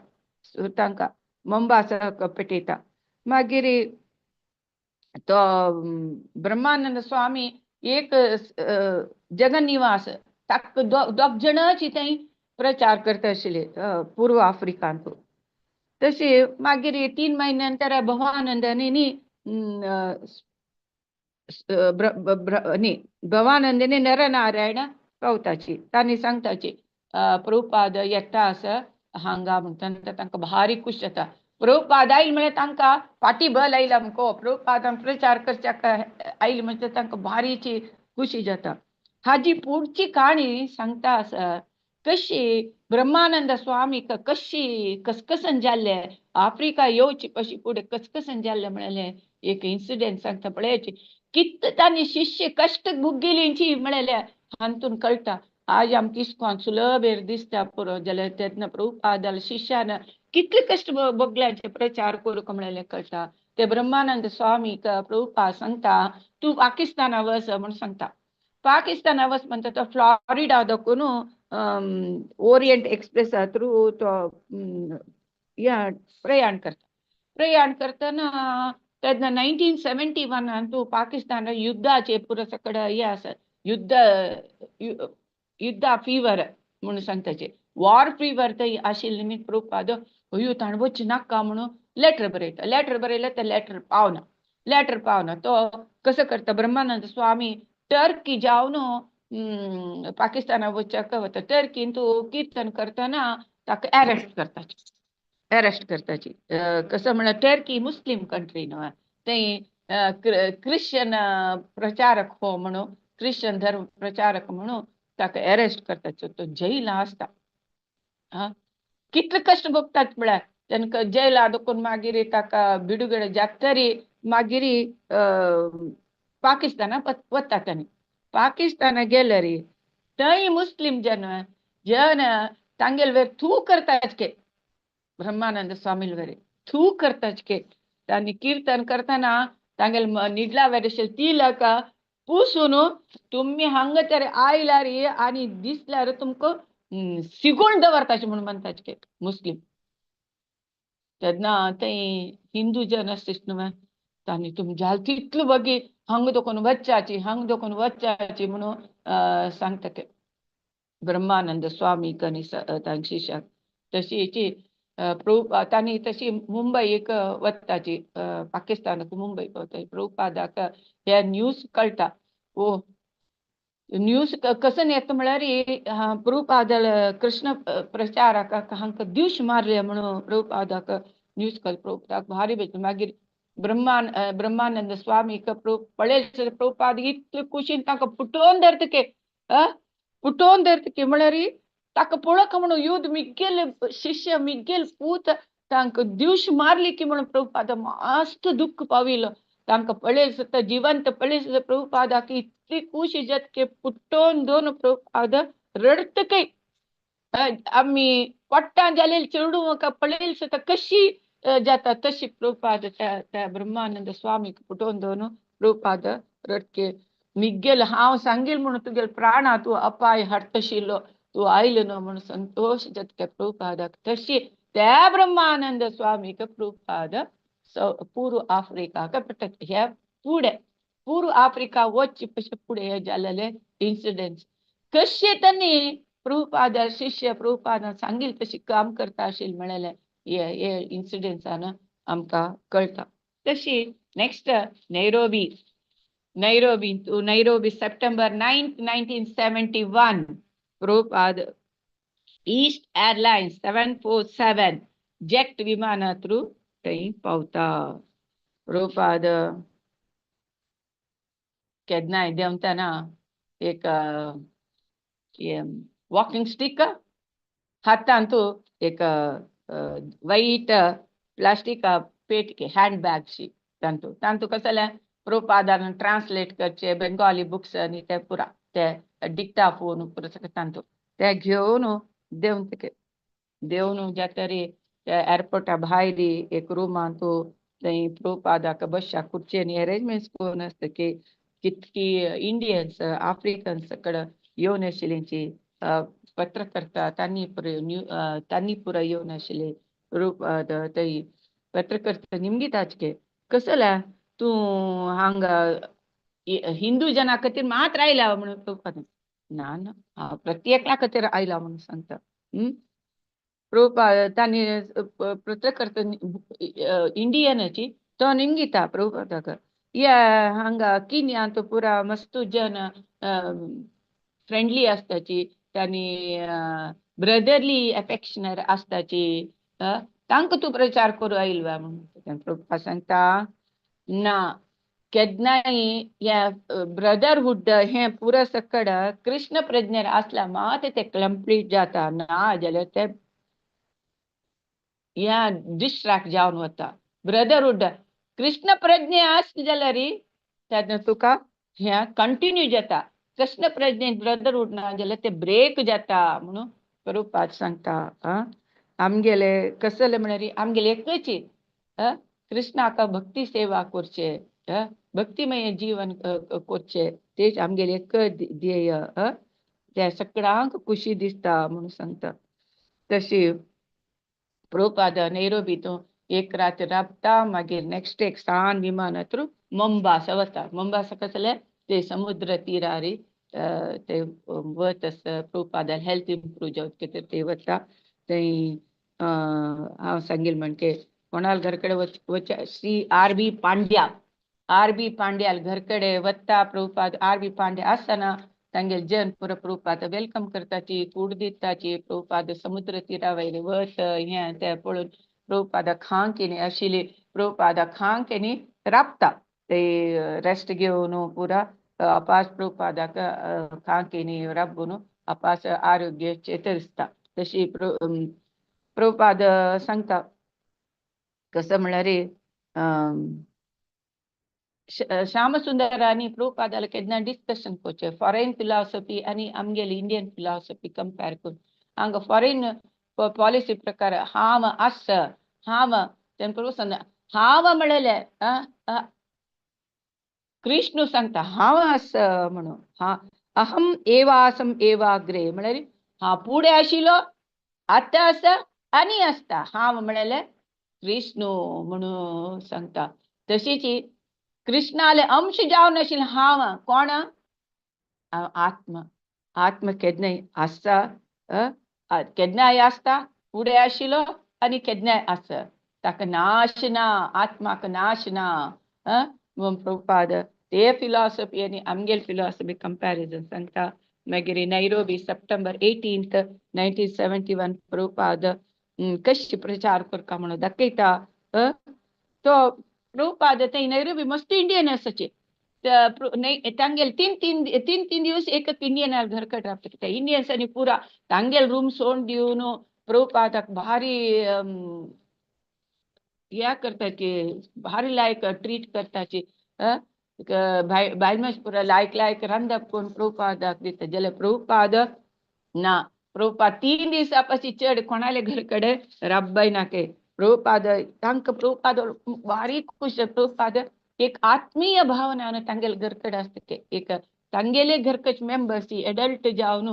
तांकां मोम्बासाक पेटयता. मागीर तो ब्रह्मानंद स्वामी एक जगन्निवास ताका दोग जाणांची थंय प्रचार करता आशिल्ले पूर्व आफ्रिकांत. तशें मागीर 3 म्हयन्या नंतर भवानंद न्ही भवानंद नरनारायण पावताची तांणी सांगताची प्रभुपाद येता आसा हांगा म्हणटा तांकां भारी खूश जाता. प्रभुपाद आयल म्हळ्यार तांकां फाटी बल आयला मुको, प्रभुपादान प्रचार करच्याक आयल म्हणजे तांकां भारीची खुशी जाता. हाजी पुढची काणी सांगता आसा कशी ब्रह्मानंद स्वामी कशी कसकसन जाल्ले आफ्रिका येवची कशी फुडें कसकसन जाल्ले म्हळ्यार एक इन्सिडेंट सांगता पळयाची. कित तांणी शिष्य कश्ट भुगेलींची म्हळ्यार हातून कळटा. आज आमकां इस्कोन सुलभेर दिसता पुरो जाल्यार तेन्ना प्रभुपादाल शिष्यान कितले कश्ट भोगल्यांचे प्रचार करूंक म्हळ्यार कळटा. ते ब्रह्मानंद स्वामी प्रभुपाद सांगता तूं पाकिस्ताना वच म्हूण सांगता. पाकिस्ताना वच म्हणटा तो फ्लॉरिडा दाखोवन ओरियंट एक्सप्रेस थ्रू तो प्रयाण करता. प्रयाण करतना तेन्ना 1971 तूं पाकिस्तान युद्धाचे पुरो सगळें हें आसा, युद्ध युद्धा फिवर म्हणून सांगताचे, वॉर फिवर थंय आशिल्लें निमित्त प्रभुपाद अयो ताणें वचूं नाका म्हणून लेटर बरयता. लेटर बरयलें तें लेटर पावना, लेटर पावना. तो कसो करता ब्रह्मानंद स्वामी टर्की जावन पाकिस्ताना वचपाक वता. टर्कीन तूं किर्तन करतना ताका एरेस्ट करताची, एरेस्ट करताची. कसो म्हळ्यार टर्की मुस्लीम कंट्री न्हू, थंय क्रिश्चन प्रचारक हो म्हणून, क्रिश्चन धर्म प्रचारक म्हणून ताका एरेस्ट करताचो. तो जेला आसता. कितले कश्ट भोगतात म्हळ्यार तांकां जेला दखून मागीर ताका बिडुगडे जातरी मागीर पाकिस्ताना वता. तांणी पाकिस्ताना गेल्यार थंय मुस्लीम जन जन तांगेले वयर थू करतात के, ब्रह्मानंद स्वामी वयर थू करतात के. तांणी किर्तन करतना तांगेले निडला वयर तिलक पुसून तुमी हांगा तर आयल्यार आनी दिसल्यार तुमकां सिगोण दवरताचे म्हणून म्हणटाचे के मुस्लीम. तेन्ना थंय हिंदू जन आसता न्हू तांणी तुमी जाल तितलो बगी हांगा दखून वच्चाची, हांगा दखून वच्चाची म्हणून सांगता के ब्रह्मानंद स्वामी आनी तांच्या शिष्याक. तशी प्रभु तांणी तशी मुंबईक वताची, पाकिस्तानाक मुंबई पावता. प्रभुपादाक हे न्यूज कळटा. ओ न्यूज कसो येता म्हळ्यार प्रभुपाद कृष्ण प्रचाराक हांकां द्यूश मारले म्हणून प्रभुपादाक न्यूज कळ. प्रभुपादाक भारी बेज. मागीर ब्रह्मानंद स्वामी पळयल प्रभुपाद इतले खुशीन तांकां पुटोवन धरता के, पुटोवन धरता के म्हळ्यार ताका पळोवंक म्हणून युद्ध मिगेल शिष्य मिगेल पूत तांकां द्यूश मारली की म्हणून प्रभुपाद मस्त दुख्ख पाविल्लो. तांकां पळयल सुद्दां जिवंत पळयल सुद्दां प्रभुपादाक इतली खुशी जाता की पुटोवन दोन प्रभुपाद रडतकय आमी पोट्टां जालेली चेडूं पळयल सुद्दां कशी जाता तशी प्रभुपाद त्या ब्रह्मानंद स्वामीक पुटोवन दोन प्रभुपाद रडके मिगेल हांव सांगील म्हणून तुगेल प्राणा तूं अपाय हाडतशिल्लो, तूं आयलो न्हू म्हणून संतोश जाता प्रभुपादाक. तशी त्या ब्रह्मानंद स्वामीक प्रभुपाद पूर्व आफ्रिकाक हे फुडें पूर्व आफ्रिका वचचे पयशे फुडें हे जालेले इन्सिडेंट्स कशे तांणी प्रभुपाद शिष्य प्रभुपादान सांगील तशी काम करता आशिल्लें म्हणलें हे इन्सिडेंट्सान आमकां कळटा. तशी next Nairobi, Nairobi Nairobi September 9, 1971 Prabhupada East Airlines 747 jet विमाना through थंय पावता. प्रभुपाद केन्नाय देंवतना एक वॉकिंग स्टीक हातांत एक वाईट प्लास्टीक पेटके हँड बॅगशी तांतू तांतू कसलें जालें प्रभुपादान ट्रान्सलेट करचे बेंगॉली बुक्स आनी ते पुरा ते डिक्टा फोन पुरा सगळें तांतू ते घेवन देंवतके देंवन जातरी त्या एअरपोर्टा भायर एक रुमांत थंय प्रभुपादाक बसच्या खुर्चेनी अरेंजमेंट्स करून आसता की कितकी इंडियन्स आफ्रिकन्स कडेन येवन आशिल्लींची पत्रकर्ता तांणी पुरो तांणी पुरो येवन आशिल्ले रूप थंय पत्रकर्ता निमगिताचके कसल्या तूं हांगा हिंदू जना खातीर मात्र आयला म्हणून प्रभुपाद ना ना हांव प्रत्येका खातीर आयला म्हणून सांगता. प्रभुपाद तांणी पत्रकर्ता इंडियनाची तो निमगिता प्रभुपादाक या हांगा किन्यांत पुरा मस्त जन फ्रेंडली आसताची तांणी ब्रदरली अफेक्शनर आसताची तांकां तूं प्रचार करूं आयल वा म्हणून. प्रभुपाद सांगता ना, केन्नाय हे ब्रदरहूड हें पुरो सकड कृष्ण प्रज्ञेर आसल्यार मात ते कंप्लीट जाता, ना जाल्यार ते ह्या डिस्ट्रॅक्ट जावन वता. ब्रदरहूड कृष्ण प्रज्ञे आसली जाल्यार तेन्ना तुका हें कंटिन्यू जाता. कृष्ण प्रज्ञे ब्रदरहूड ना जाल्यार ते ब्रेक जाता म्हणून प्रभुपाद सांगता. आमगेले कसले म्हळ्यार आमगेले एकच कृष्णाक भक्ती सेवा करचे, भक्तिमय जीवन करचे, तेच आमगेले एक ध्येय. त्या सगळ्यांक खुशी दिसता म्हणून सांगता. तशी प्रभुपाद नैरोबी तूं एक रात राबता, मागीर नेक्स्ट एक सान विमानात मोंबासा वता. मोंबासा कसले ते समुद्र तिरारी ते वत आसा. प्रभुपादान हेल्थ इम्प्रूव जावचे खातीर ते वता. थंय हांव सांगील म्हणके कोणाल घर कडेन वच Shri R B Pandya, R B पांड्याल घर कडेन वता प्रभुपाद. आर बी पांड्या आसतना तांगेले जन पुरो प्रभुपाद welcome करताची, कूड दिताची. प्रभुपाद समुद्र तिरा वयले वत हें तें पळोवन प्रभुपादा खांक न्ही आशिल्ली, प्रभुपादा खांक न्ही राबता. ते रेस्ट घेवन पुरा अपास प्रभुपादाक खांक न्ही राबून अपास आरोग्य चेतरिसता. तशी प्रभुपाद सांगता कसं म्हळ्यार श्यामसुंदर आनी प्रभुपादाला केन्ना डिस्कशन करचें फॉरेन फिलॉसॉफी आनी आमगेली इंडियन फिलॉसॉफी कंपेर करून. हांगा फॉरेन पॉलिसी प्रकार हांव आस हांव तें प्रभु सांगता हांव म्हणलें कृष्ण सांगता हांव आस म्हणून. हा अहम एवासम एवाग्रे म्हळ्यार हांव फुडें आशिल्लो, आतां आसा आनी आसता. हांव म्हणलें कृष्ण म्हणून सांगता. तशीच कृष्णाले अंश जावन आशिल्लें हांव कोण? आत्मा. आत्मा केन्नाय आसता, केन्नाय आसता, फुडें आशिल्लो आनी केन्नाय आसा. ताका नाश ना, आत्माक नाश ना. प्रभुपाद ते फिलॉसॉफी आनी आमगेल फिलॉसॉफी कंपॅरिजन सांगता. मागीर नैरोबी सप्टेंबर 18 1971 प्रभुपाद कशी प्रचार करता म्हणून दाखयता. तो प्रभुपाद थंय नैरोबी मस्त इंडियन आसाचे, तांगेले तीन तीन तीन तीन दिवस एक इंडियन घर कडेन रावता. कित्याक इंडियन्सांनी पुरा तांगेले रूम सोडून दिवन प्रभुपादाक भारी ह्या करता की भारी लायक ट्रीट करताची. बायल मनीस पुरा लायक लायक रांदप करून प्रभुपादाक दिता. जाल्यार प्रभुपाद ना, प्रभुपाद 3 दिसां पासून चड कोणाले घर कडेन राब्बाय नाके. प्रभुपाद तांकां प्रभुपाद भारी खुश. प्रभुपाद एक आत्मीय भावना तांगेले घर कडेन आसता. एक तांगेले घरकच मेंबर्स एडल्ट जावन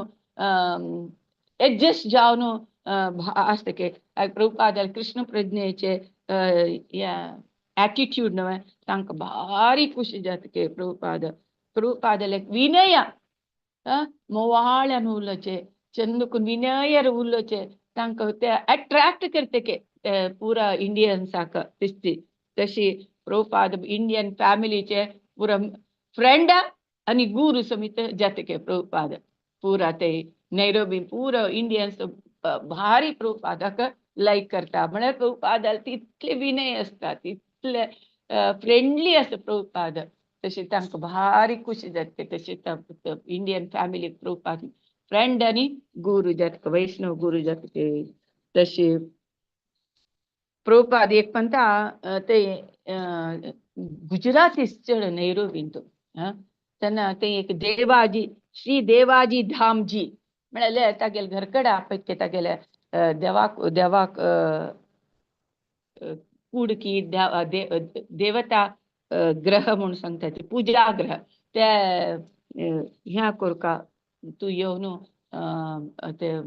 एडजस्ट जावन आसता. प्रभुपाद कृष्ण प्रज्ञेचे एटिट्यूड न्हय तांकां भारी खुशी जाता. के प्रभुपाद प्रभुपादाले विनय मोवाळ्यान उलोवचें, चंदकून विनयर उलोवचें, तांकां ते अट्रॅक्ट करता के पुरा इंडियन्साक दिसती. तशी प्रभुपाद इंडियन फॅमिलीचे पुरा फ्रेंड आनी गुरू समेत जाता के प्रभुपाद पुरा ते नैरोबी पुरा इंडियन्स भारी प्रभुपादाक लायक करता. म्हळ्यार प्रभुपादाक तितले विनय आसता, तितले फ्रेंडली आसता प्रभुपाद. तशें तांकां भारी खुशी जाता. तशें इंडियन फॅमिलीक प्रभुपाद फ्रेंड आनी गुरू जाता, वैष्णव गुरू जाता. तशें प्रभुपाद एक म्हणटा ते गुजराती चड नैरोबीन तो तेन्ना ते एक देवाजी श्री देवाजी धामजी म्हळ्यार तागेले घर कडेन आपयत तागेले देवाक देवाक कूड की देवता ग्रह म्हूण सांगता ते पुजा ग्रह ते ह्या करका तूं येवन ते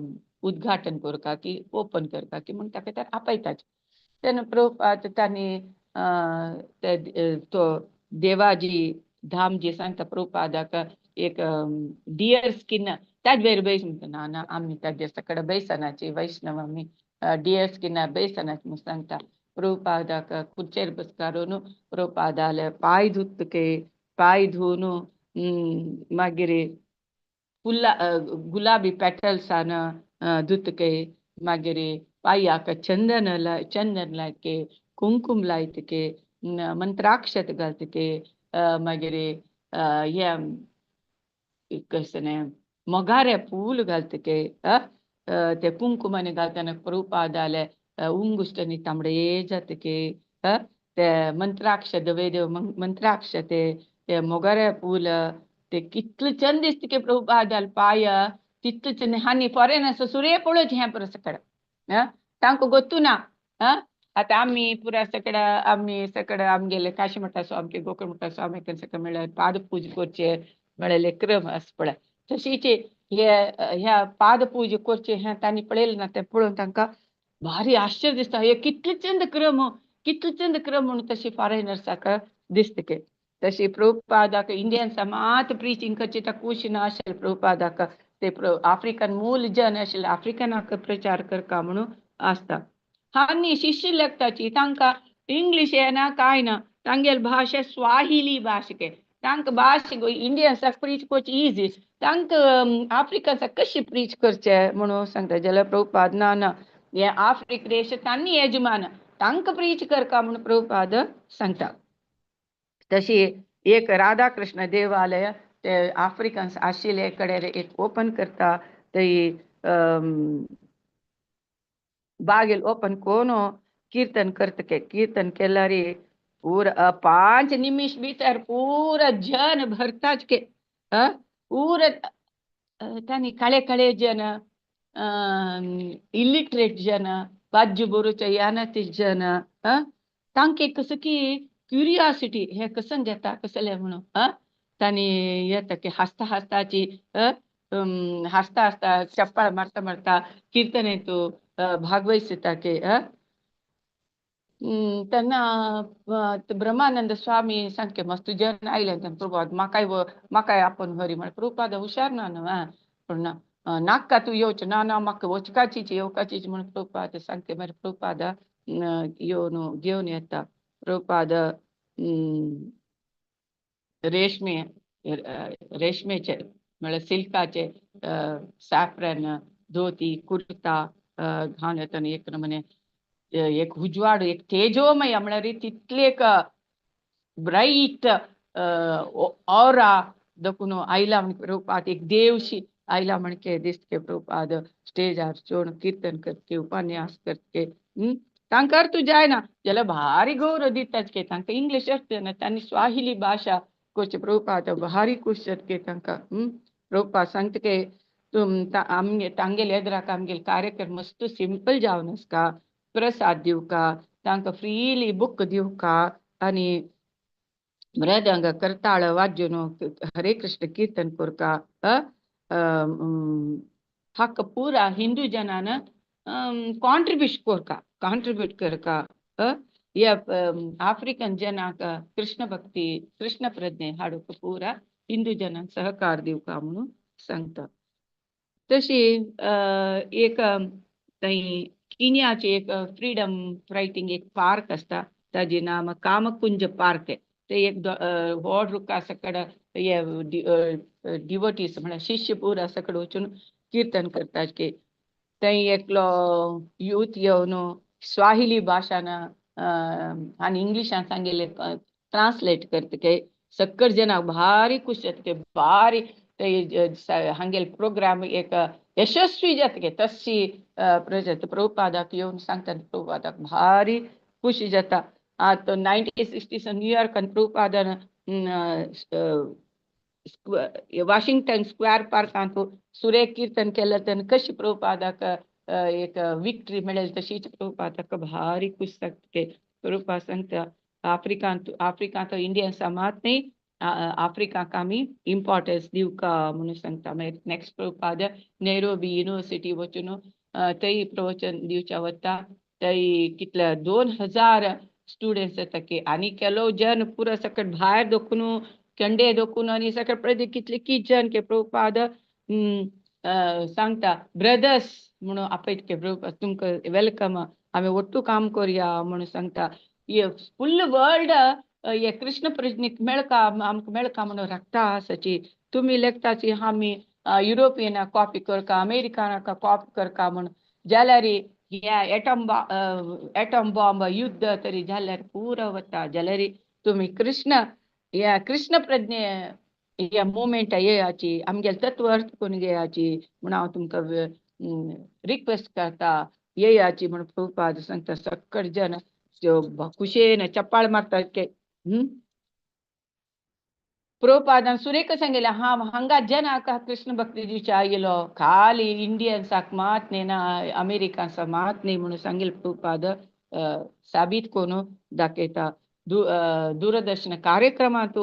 उद्घाटन करका की ओपन करका की म्हूण ताका तर आपयताच. तेन्ना प्रभुपाद तांणी तो देवाजी धामजी सांगता प्रभुपादाक एक डियर स्किन त्याच वेर बैस म्हणटा. ना ना आमी ताजे कडेन बैसनाची वैष्णव आमी डियर स्किन बैसनाची म्हूण सांगता. प्रभुपादाक खुर्चेर बसकारून प्रभुपादाले पांय धुतके पांय धुवन मागीर फुलां गुलाबी पेटल्सान धुतके मागीर पांयाक चंदन चंदन लायतके, कुंकूम लायतके, मंत्राक्षत घालतके, मागीर हे कसलें मोगारे फूल घालतके, ते कुंकुमानी घालतना प्रभुपादाले उंगुष्टांनी तांबडे जातके, ते मंत्राक्ष धवे देव मंत्राक्ष ते ते मोगारे फूल ते कितले चंद दिसतके प्रभुपादाले पाय तितले चंद. आनी फॉरेनर्स सुरे पळोवचें हें पुरो सकड तांकां गोत्तू ना. आतां आमी पुरा सकड आमी सकड आमगेले काशीमठा स्वामी गोकर्ण स्वामी सकड म्हळ्यार पादपूजा करचे म्हळ्यार क्रम आसा पळय, तशीच हे ह्या पादपूजा करचे हें तांणी पळयलें ना, तें पळोवन तांकां भारी आश्चर्य दिसता, हे कितले चंद क्रम कितले चंद क्रम म्हणून तशी फॉरेनर्साक दिसतके. तशी प्रभुपादाक इंडियन्सा मात प्रिचींग करची ताका खुशी ना आशिल्लें प्रभुपादाक, ते आफ्रिकन मूल जन आशिल्ले आफ्रिकनाक प्रचार करका म्हणून आसता. आनी शिष्य लेखताची तांकां इंग्लीश येना कांय ना, तांगेली भाशा स्वाहिली भाशे, तांकां भाश इंडियन्साक प्रीच करची इजी, तांकां आफ्रिकन्साक कशी प्रीच करचे म्हणून सांगता. जाल्यार प्रभुपाद ना ना, हे आफ्रिक देश तांणी यजमान, तांकां प्रीच करका म्हणून प्रभुपाद सांगता. तशी एक राधाकृष्ण देवालय ते आफ्रिकन्स आशिल्ले कडेन एक ओपन करता, ते बागेल ओपन कोण कीर्तन करतके, कीर्तन केल्यार पूरा 5 निमिष भितर पूरा जन भरताच के, पूरा तांणी काळे काळे जन, इलिटरेट जन, बाज्जू बरोवच्या यानाती जन, तांकां कसं की क्युरियोसिटी हे कसं घेता कसलें म्हणून तांणी येता की हांसता हांसताची हांसता हांसता चप्पळ मारता मारता कीर्तन येतो भागवत की. तेन्ना ब्रह्मानंद स्वामी सामके मस्त जन आयले तेन्ना प्रभुपाद म्हाकाय म्हाकाय आपोवन व्हरी म्हळ्यार प्रभुपाद हुशार ना न्हू, पूण नाका तूं येवचें ना ना म्हाका वचकाचीच येवकाचीच म्हणून प्रभुपाद सांगते. मागीर प्रभुपाद येवन घेवन येता. प्रभुपाद रेशमे रेशमेचे म्हळ्यार सिल्काचे सॅफ्रन धोती कुर्ता घालून येता एक नमुने एक उजवाड एक तेजोमय म्हळ्यार तितले एक ब्रायट ऑरा दखून आयला म्हण प्रभुपाद एक देवशी आयला म्हणके दिसके प्रभुपाद स्टेजार चोण कीर्तन करके उपन्यास करके. तांकां तूं जायना जाल्यार भारी गौरव दितात के, तांकां इंग्लीश अर्थ ना, तांणी स्वाहिली भाशा करचे प्रभुपाद भारी खूश जाता के तांकां. प्रभुपाद सांगता के आमगे तांगेले एदराक आमगेले कार्यक्रम मस्त सिंपल जावन आसता, प्रसाद दिवका तांकां फ्रीली बुक दिवका आनी मृदंग करताळ वाजून हरे कृष्ण कीर्तन करका. हाका पुरा हिंदू जनान कॉन्ट्रिब्यूट करका, कॉन्ट्रिब्यूट करका. ह्या आफ्रिकन जनाक कृष्ण भक्ती कृष्ण प्रज्ञे हाडूंक पुरा हिंदू जनांक सहकार दिवका म्हणून सांगता. तशी एक थंय किनियाचे एक फ्रीडम फायटींग एक पार्क आसता ताजे नाम कामकुंज पार्क, ते एक व्हड रुखा सकड हे डिवोटीज म्हळ्यार शिष्य पुरा सकड वचून कीर्तन करतात की. थंय एकलो यूथ येवन स्वाहिली भाशान आनी इंग्लिशान सांगिल्लें ट्रान्सलेट करता की सक्कड जनाक भारी खुश जाता की भारी हांगेले प्रोग्राम एक यशस्वी जाता की तशी प्रजात प्रभुपादाक येवन सांगता, प्रभुपादाक भारी खुशी जाता. आतां 1960 न्यूयॉर्कान प्रभुपादान वॉशिंग्टन स्क्वेअर पार्कांत सुरे कीर्तन केलें तेन्ना कशी प्रभुपादाक एक विक्ट्री मेळ्ळी तशीच प्रभुपादाक भारी खुश जाता. प्रभुपाद सांगता आफ्रिकांत आफ्रिकांत इंडियन्सा मात न्ही आफ्रिकाक आमी इम्पॉर्टन्स दिवका म्हणून सांगता. मागीर नेक्स्ट प्रभुपाद नैरोबी युनिवर्सिटी वचून थंय प्रवचन दिवच्या वता, थंय कितले 2000 स्टुडंट्स येता की आनी केलो जन पुरो सकट भायर दोखून केंडे दोखून आनी सकट पळय कितले कित जन के प्रभुपाद सांगता ब्रदर्स म्हणून आपयत के प्रभुपाद तुमकां welcome, आमी ಒಟ್ಟು काम करया म्हणून सांगता. हे फुल वर्ल्ड हे कृष्ण प्रज्ञेक मेळका आमकां मेळका म्हणून राखता आसाची, तुमी लेखताची आमी युरोपियनाक कॉपी करका अमेरिकनाक कॉपी करका म्हणून, जाल्यार ह्या एटम बॉम्ब युद्ध तरी जाल्यार पुरो वता. जाल्यार तुमी कृष्ण ह्या कृष्ण प्रज्ञे ह्या मुवमेंटा येयाची, आमगेले तत्व अर्थ करून घेयाची म्हूण हांव तुमकां रिक्वेस्ट करता, येयाची म्हूण प्रभुपाद सांगता. सक्कड जन खुशयेन चप्पाळ मारतात के. प्रभुपादान सुरेख सांगितलें, हांव हांगा जनाक कृष्ण भक्ती दिवच्या आयलो, खाली इंडियन्साक मात न्ही ना अमेरिकन्साक मात न्ही म्हणून सांगिल्लें प्रभुपाद साबीत करून दाखयता. दूरदर्शन कार्यक्रमांत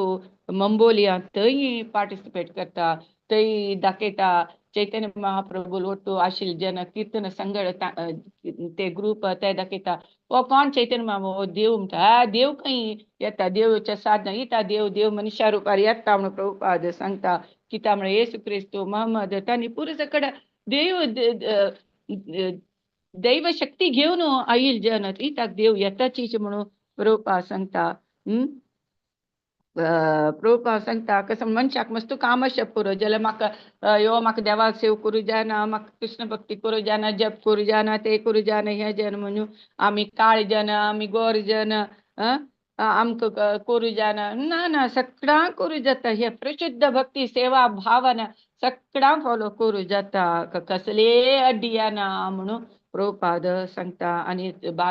मंबोलिया थंय पार्टिसिपेट करता, थंय दाखयता चैतन्य महाप्रभू ಒಟ್ಟು आशिल्ले जन कीर्तन संगड ते ग्रुप ते दाखयता. हो कोण चैतन्य महाप्रभू, हो देव म्हणटा. हा देव खंय येता, देवच्या साधना येता, देव देव मनुष्या रुपार येता म्हणून प्रभुपाद सांगता. कित्याक म्हळ्यार येसू क्रिस्तू महम्मद तांणी पुरो सकड देव दैव शक्ती घेवन आयिल्ले जन, इताक देव येताचीच म्हणून प्रभुपाद सांगता. प्रभुपाद सांगता कसं मनशाक मस्त काम अशें पुरो जाल्यार म्हाका यो म्हाका देवाक सेव करूं जायना, म्हाका कृष्ण भक्ती करूं जायना, जप करूं जायना, ते करूं जायना, हें जायना म्हणून आमी काळे जन, आमी गोर जन, आमकां करूं जायना. ना ना, सगळ्यांक करूं जाता. हे प्रशुद्ध भक्ती सेवा भावना सगळ्यांक फॉलो करूं जाता, कसले अड्डी येना म्हणून प्रभुपाद सांगता. आनी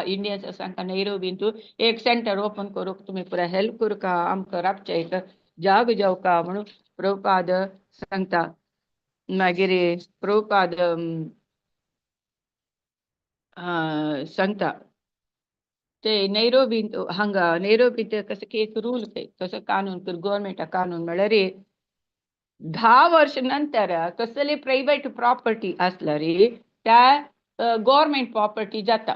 इंडियन्स सांगता नैरोबीन तूं एक सेंटर ओपन करूंक तुमी पुरा हेल्प करुका, आमकां राबचें एक जाग जावका म्हणून प्रभुपाद सांगता. मागीर प्रभुपाद सांगता ते नैरोबीन हांगा नैरोबीन कसं की एक रूल कसं कानून गव्हर्मेंटा कानून म्हळ्यार 10 वर्ष नंतर कसली प्रायव्हेट प्रॉपर्टी आसल्यार त्या गव्हर्मेंट प्रॉपर्टी जाता,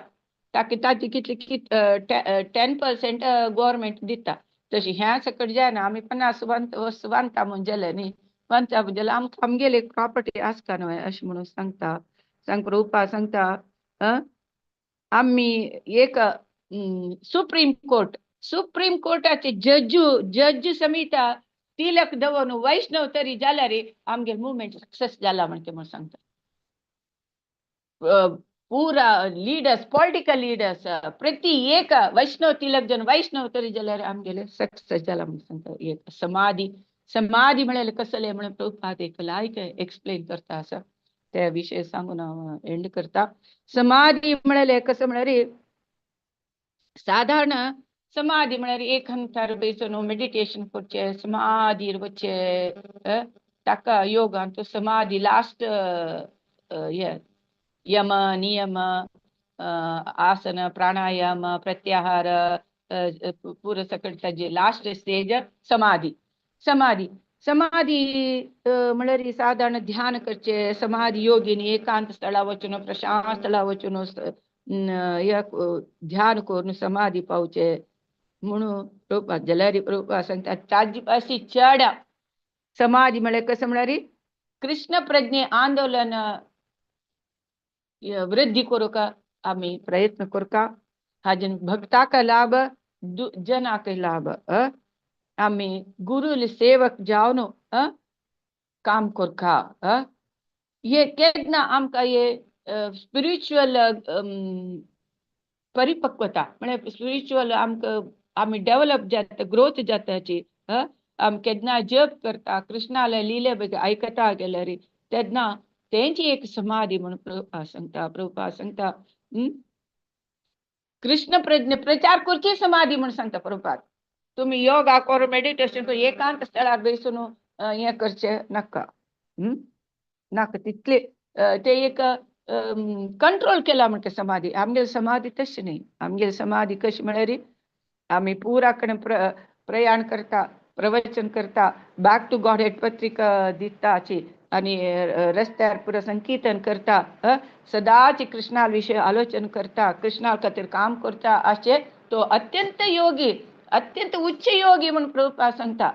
ताका ताची कितली 10% गव्हर्मेंट दिता. तशी ह्या सकट जायना आमी 50 वर्स बांदता म्हूण जालें न्ही, बांदता म्हूण जाल्यार आमकां आमगेली एक प्रॉपर्टी आसता न्हय अशें म्हणून सांगता. सांग प्रभुपाद सांगता आमी एक सुप्रीम कोर्ट, सुप्रीम कोर्टाचे जज समिता तिलक दवरून वैष्णव तरी जाल्यार आमगेले मुवमेंट सक्सेस जाला म्हणचे म्हणून सांगता. पुरा लिडर्स, पॉलिटिकल लिडर्स प्रति एक वैष्णव तिलक जन वैष्णव तरी जाल्यार आमगेले सक्सेस जाला म्हणून सांगता. एक समाधी, समाधी म्हळ्यार कसले म्हणून प्रभुपाद एक लायक एक्सप्लेन करता आसा, त्या विशय सांगून हांव एंड करता. समाधी म्हळ्यार कसं म्हळ्यार साधारण समाधी म्हळ्यार एक हंतार बेसून मेडिटेशन करचें, समाधीर वचचें, ताका योगान तो समाधी लास्ट यम नियम आसन प्राणायाम प्रत्याहार पुरो सकट ताजे लास्ट स्टेज समाधी. समाधी समाधी म्हळ्यार साधारण ध्यान करचें, समाधी योगीन एकांत स्थळा वचून प्रशांत स्थळा वचून ध्यान करून समाधी पावचे म्हणून प्रभुपाद जाल्यार प्रभुपाद सांगता ताजी अशी चड समाधी म्हळ्यार कसं म्हळ्यार कृष्ण प्रज्ञे आंदोलन वृद्धी करूंक आमी प्रयत्न करुका, हाजेन भक्ताक लाभ जनाक लाभ. आमी गुरुले सेवक जावन काम करका. हे केन्ना आमकां हे स्पिरिच्युअल परिपक्वता म्हळ्यार स्पिरिच्युअल आमकां आमी डेवलप जाता, ग्रोथ जाताची. आमी केन्ना जप करता, कृष्णाले लिले आयकता गेल्यार तेन्ना तेंची एक समाधी म्हणून प्रभुपाद सांगता. प्रभुपाद सांगता कृष्ण प्रज्ञ प्रचार करची समाधी म्हणून सांगता प्रभुपाद. तुमी योगा करून मेडिटेशन करून एकांत स्थळार बेसून हें करचें नाका, नाका तितले ते एक कंट्रोल केला म्हणटा समाधी. आमगेली समाधी तशी न्ही, आमगेली समाधी कशी म्हळ्यार आमी पुरा कडेन प्रयाण करता, प्रवचन करता, बॅक टू गॉड हेड पत्रिका दिताची आनी रस्त्यार पुरो संकीर्तन करता, सदांच कृष्णा विशय आलोचन करता, कृष्णा खातीर काम करता. अशें तो अत्यंत योगी, अत्यंत उच्च योगी म्हणून प्रभुपाद सांगता.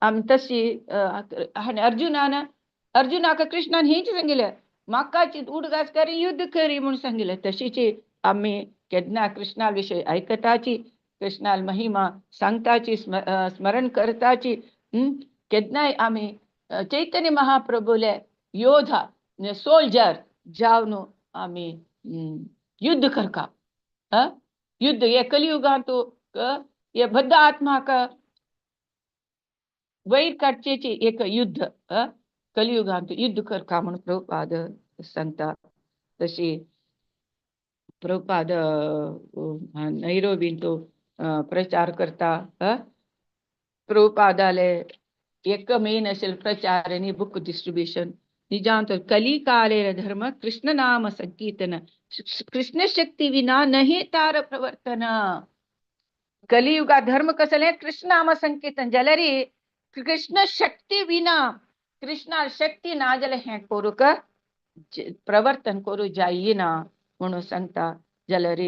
आमी तशी आनी अर्जुनान अर्जुनाक कृष्णान हेंच सांगिल्लें, म्हाकाच उडगास करी युद्ध करी म्हणून सांगिल्लें. तशीच आमी केन्ना कृष्णा विशय आयकताची, कृष्णाल महिमा सांगताची, स्मरण करताची, केन्नाय आमी चैतन्य महाप्रभूले योधा सोल्जर जावन आमी युद्ध करका. युद्ध हे कलियुगांत हे बद्ध आत्माक वयर काडचेची एक युद्ध कलियुगांत युद्ध करका म्हणून प्रभुपाद सांगता. तशी प्रभुपाद नैरोबीन तो प्रचार करता. प्रभुपादाले एक मेन असेल प्रचार आणि बुक डिस्ट्रीब्युशन. निजांत कलिकाले धर्म कृष्ण नाम संकीर्तन, कृष्ण शक्ती विना नाही तार प्रवर्तन. कलियुगा धर्म कसले कृष्ण नाम संकीर्तन जाल्यार कृष्ण शक्ती विना, कृष्णा शक्ती ना जाल्यार हें करूंक प्रवर्तन करूं जायना म्हणून सांगता. जाल्यार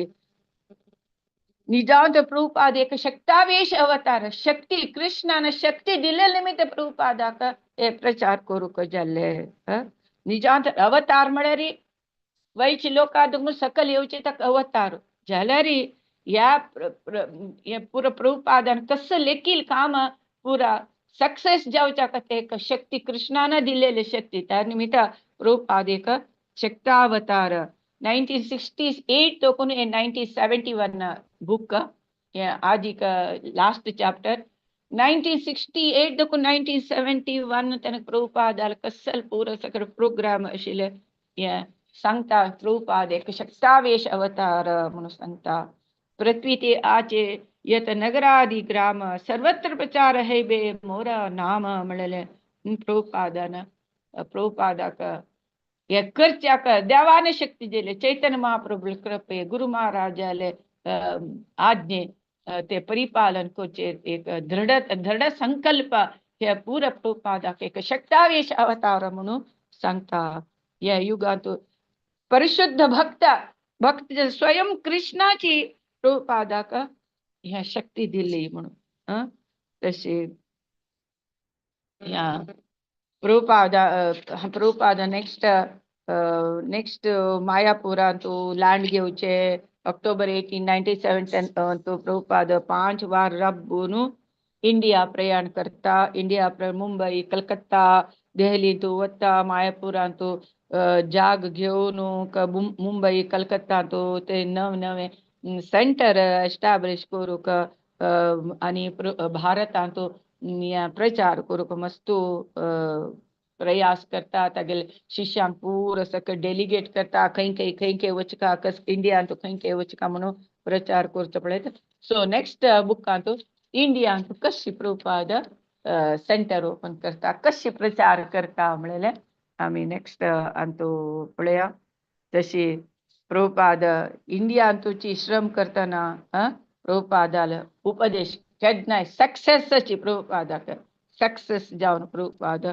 निजांत प्रभुपाद एक शक्तावेश अवतार, शक्ती कृष्णान शक्ती दिल्ले निमित्त प्रभुपादाक हे प्रचार करूंक जाल्ले. निजांत अवतार म्हळ्यार वयचे लोकां सकल येवचे ताका अवतार जाल्यार ह्या पुरा प्रभुपादान कसं लेखील काम पुरा सक्सेस जावच्या खातीर एक शक्ती कृष्णान दिलेली शक्ती, त्या निमित्त प्रभुपाद एक शक्तावतार. 1968 तोकून 1971 बुक आदिक लास्ट चॅप्टर. 1968 तोकून 1971 तेन्ना प्रभुपादाल कसल पुरो सगळो प्रोग्राम आशिल्ले हें सांगता. प्रभुपाद एक शक्तावेश अवतार म्हणून सांगता. पृथ्वी ते आचे यत नगरादि ग्राम सर्वत्र प्रचार है बे मोरा नाम म्हणलें प्रभुपादान. प्रभुपादाक हे करच्याक देवाने शक्ती दिली, चैतन्य महाप्रभु कृपे, गुरु महाराजाले आज्ञे ते परिपालन करचे एक दृढ दृढ संकल्प हे पुरा प्रभुपादाक एक शक्तावेश अवतार म्हणून सांगता. या युगांत परिशुद्ध भक्त भक्त स्वयं कृष्णाची प्रभुपादाक ह्या शक्ती दिली म्हणून. तशी ह्या प्रभुपादा प्रभुपादा नेक्स्ट नेक्स्ट मायापुरांत लँड घेवचे ऑक्टोबर 1897 तो प्रभुपाद 5 वार रब्बून इंडिया प्रयाण करता. इंडिया मुंबई, कलकत्ता, देहली तू वता मायापुरांत जाग घेवन मुंबई कलकत्ता तो ते नव नवे सेंटर एस्टाब्लिश करूंक आनी भारतांत प्रचार करूंक मस्त प्रयास करता. तागेले शिष्यांक पुरो सगळें डेलिगेट करता, खंय खंय खंय खंय वचका, कस इंडियांत खंय खंय वचका म्हणून प्रचार करचो पळयता. सो नेक्स्ट बुकांत इंडियांत कशी प्रभुपाद सेंटर ओपन करता, कशी प्रचार करता म्हणलें आमी नेक्स्ट अंतू पळया. तशी प्रभुपाद इंडियांतूची श्रम करतना प्रभुपादाल उपदेश केन्नाय सक्सेसाची प्रभुपादाक सक्सेस जावन प्रभुपाद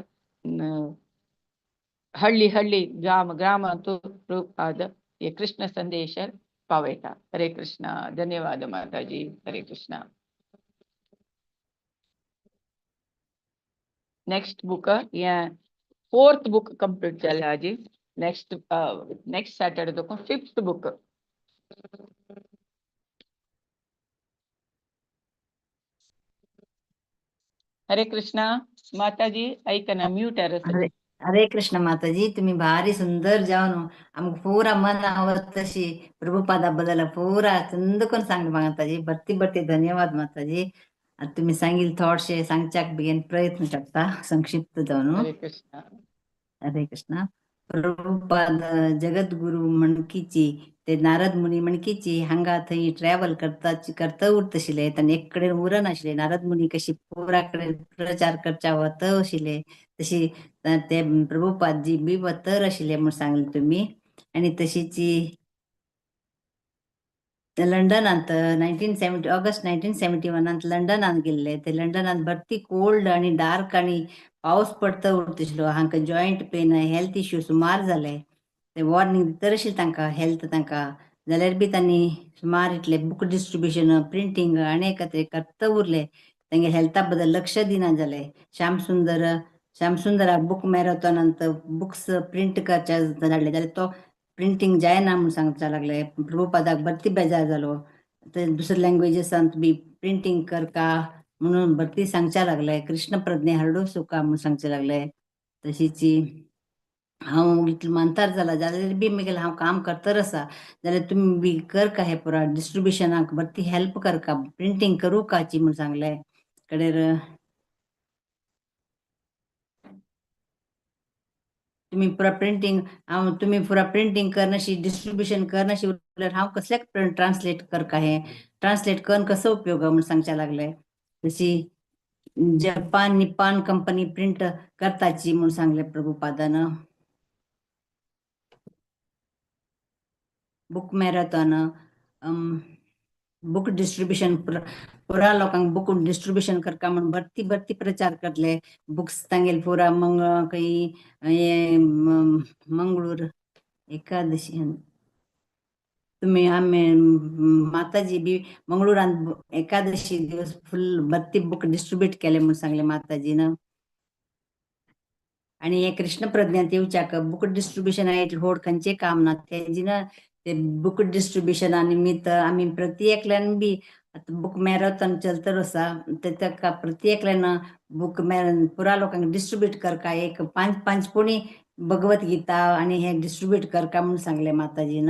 हಳ್ಳಿ हಳ್ಳಿ ग्राम ग्रामांतू प्रभुपाद हे कृष्ण संदेश पावयता. हरे कृष्ण. धन्यवाद माताजी. हरे कृष्ण. नेक्स्ट बुक हे फोर्थ बुक कंप्लीट जालें आजी. नेक्स्ट नेक्स्ट सॅटर्डे देखून फिफ्थ बुक. हरे कृष्णा माताजी, ऐका ना म्यूट. हरे हरे कृष्ण माताजी, तुम्ही भारी सुंदर जावन आमकां पुरा मन आवत तशी प्रभुपादा बद्दल पुरा चंद करून सांगले माताजी. बरती बरती धन्यवाद माताजी. आता तुम्ही सांगील थोडशे सांगच्याक बेगीन प्रयत्न करता संक्षिप्त जावन. हरे कृष्ण. हरे कृष्ण. प्रभुपाद जगद्गुरु म्हणकीची ते नारद मुनी म्हणकीची हांगा थंय ट्रॅव्हल करता करता उरतशिले, तांणी एक कडेन उरनाशिल्ले. नारद मुनी कशी पुरा कडेन प्रचार करच्या वत आशिल्ले तशी ते प्रभुपादजी बी वतर आशिल्ले म्हूण सांगले तुमी. आनी तशीची लंडनांत 1970 ऑगस्ट 1971 लंडनांत गेल्ले. ते लंडनांत भरती कोल्ड आनी डार्क आनी पावस पडता उरतशिल्लो. हांकां जॉयंट पेन हेल्थ इश्यू सुमार जाले. ते वॉर्निंग दितर आशिल्लें तांकां हेल्थ तांकां, जाल्यार बी तांणी सुमार इतले बुक डिस्ट्रिब्युशन प्रिंटींग आनी ते करता उरले. तेंगे हेल्था बद्दल लक्ष दिना जाले. श्यामसुंदर श्यामसुंदराक बुक मॅरेथॉनांत बुक्स प्रिंट करच्या धाडले जाल्यार तो प्रिंटींग जायना म्हूण सांगच्या लागले. प्रभुपादाक भरती बेजार जालो. ते दुसऱ्या लँग्वेजीसांत बी प्रिंटींग करका म्हणून भरती सांगच्या लागले. कृष्ण प्रज्ञे हरडू सुका म्हूण सांगचे लागले. तशीची हांव इतलें मानतार जाला जाल्यार बी मागीर हांव काम करतर आसा जाल्यार तुमी बी कर का हे पुरा डिस्ट्रिब्युशनाक बरी हेल्प करका, प्रिंटींग करूं काची म्हूण सांगलें. कडेर तुमी पुरा प्रिंटींग हांव तुमी पुरा प्रिंटींग करनाशी डिस्ट्रिब्युशन करनाशी उरल्यार हांव कसल्याक ट्रान्सलेट करका, हें ट्रान्सलेट करून कसो उपयोग म्हूण सांगच्या लागले. तशी जपान निपान कंपनी प्रिंट करताची म्हूण सांगले प्रभुपादान. बुक मॅरेथॉन, बुक डिस्ट्रिब्युशन, पुरा लोकांक बुक डिस्ट्रिब्युशन करका म्हूण भरती भरती प्रचार करले. बुक्स तांगेले पुरा मंग खंय हे मंगळूर एकादशी तुमी आमी माताजी बी मंगळुरान एकादशी दिवस फुल भरती बुक डिस्ट्रिब्यूट केले म्हूण सांगले माताजीन. आणि हे कृष्ण प्रज्ञात येवच्याक बुक डिस्ट्रिब्युशन इतलें व्हड खंयचें काम ना तेजी ना ते बुक डिस्ट्रिब्युशना निमित्त आमी प्रति एकल्यान बी आतां बुक मॅरेथॉन चलतर आसा ते ताका प्रति एकल्यान बुक मॅरेथॉन पुरा लोकांक डिस्ट्रिब्यूट करका, एक 5-5 पुणी भगवत गीता आनी हे डिस्ट्रिब्यूट करका म्हूण सांगले माताजीन.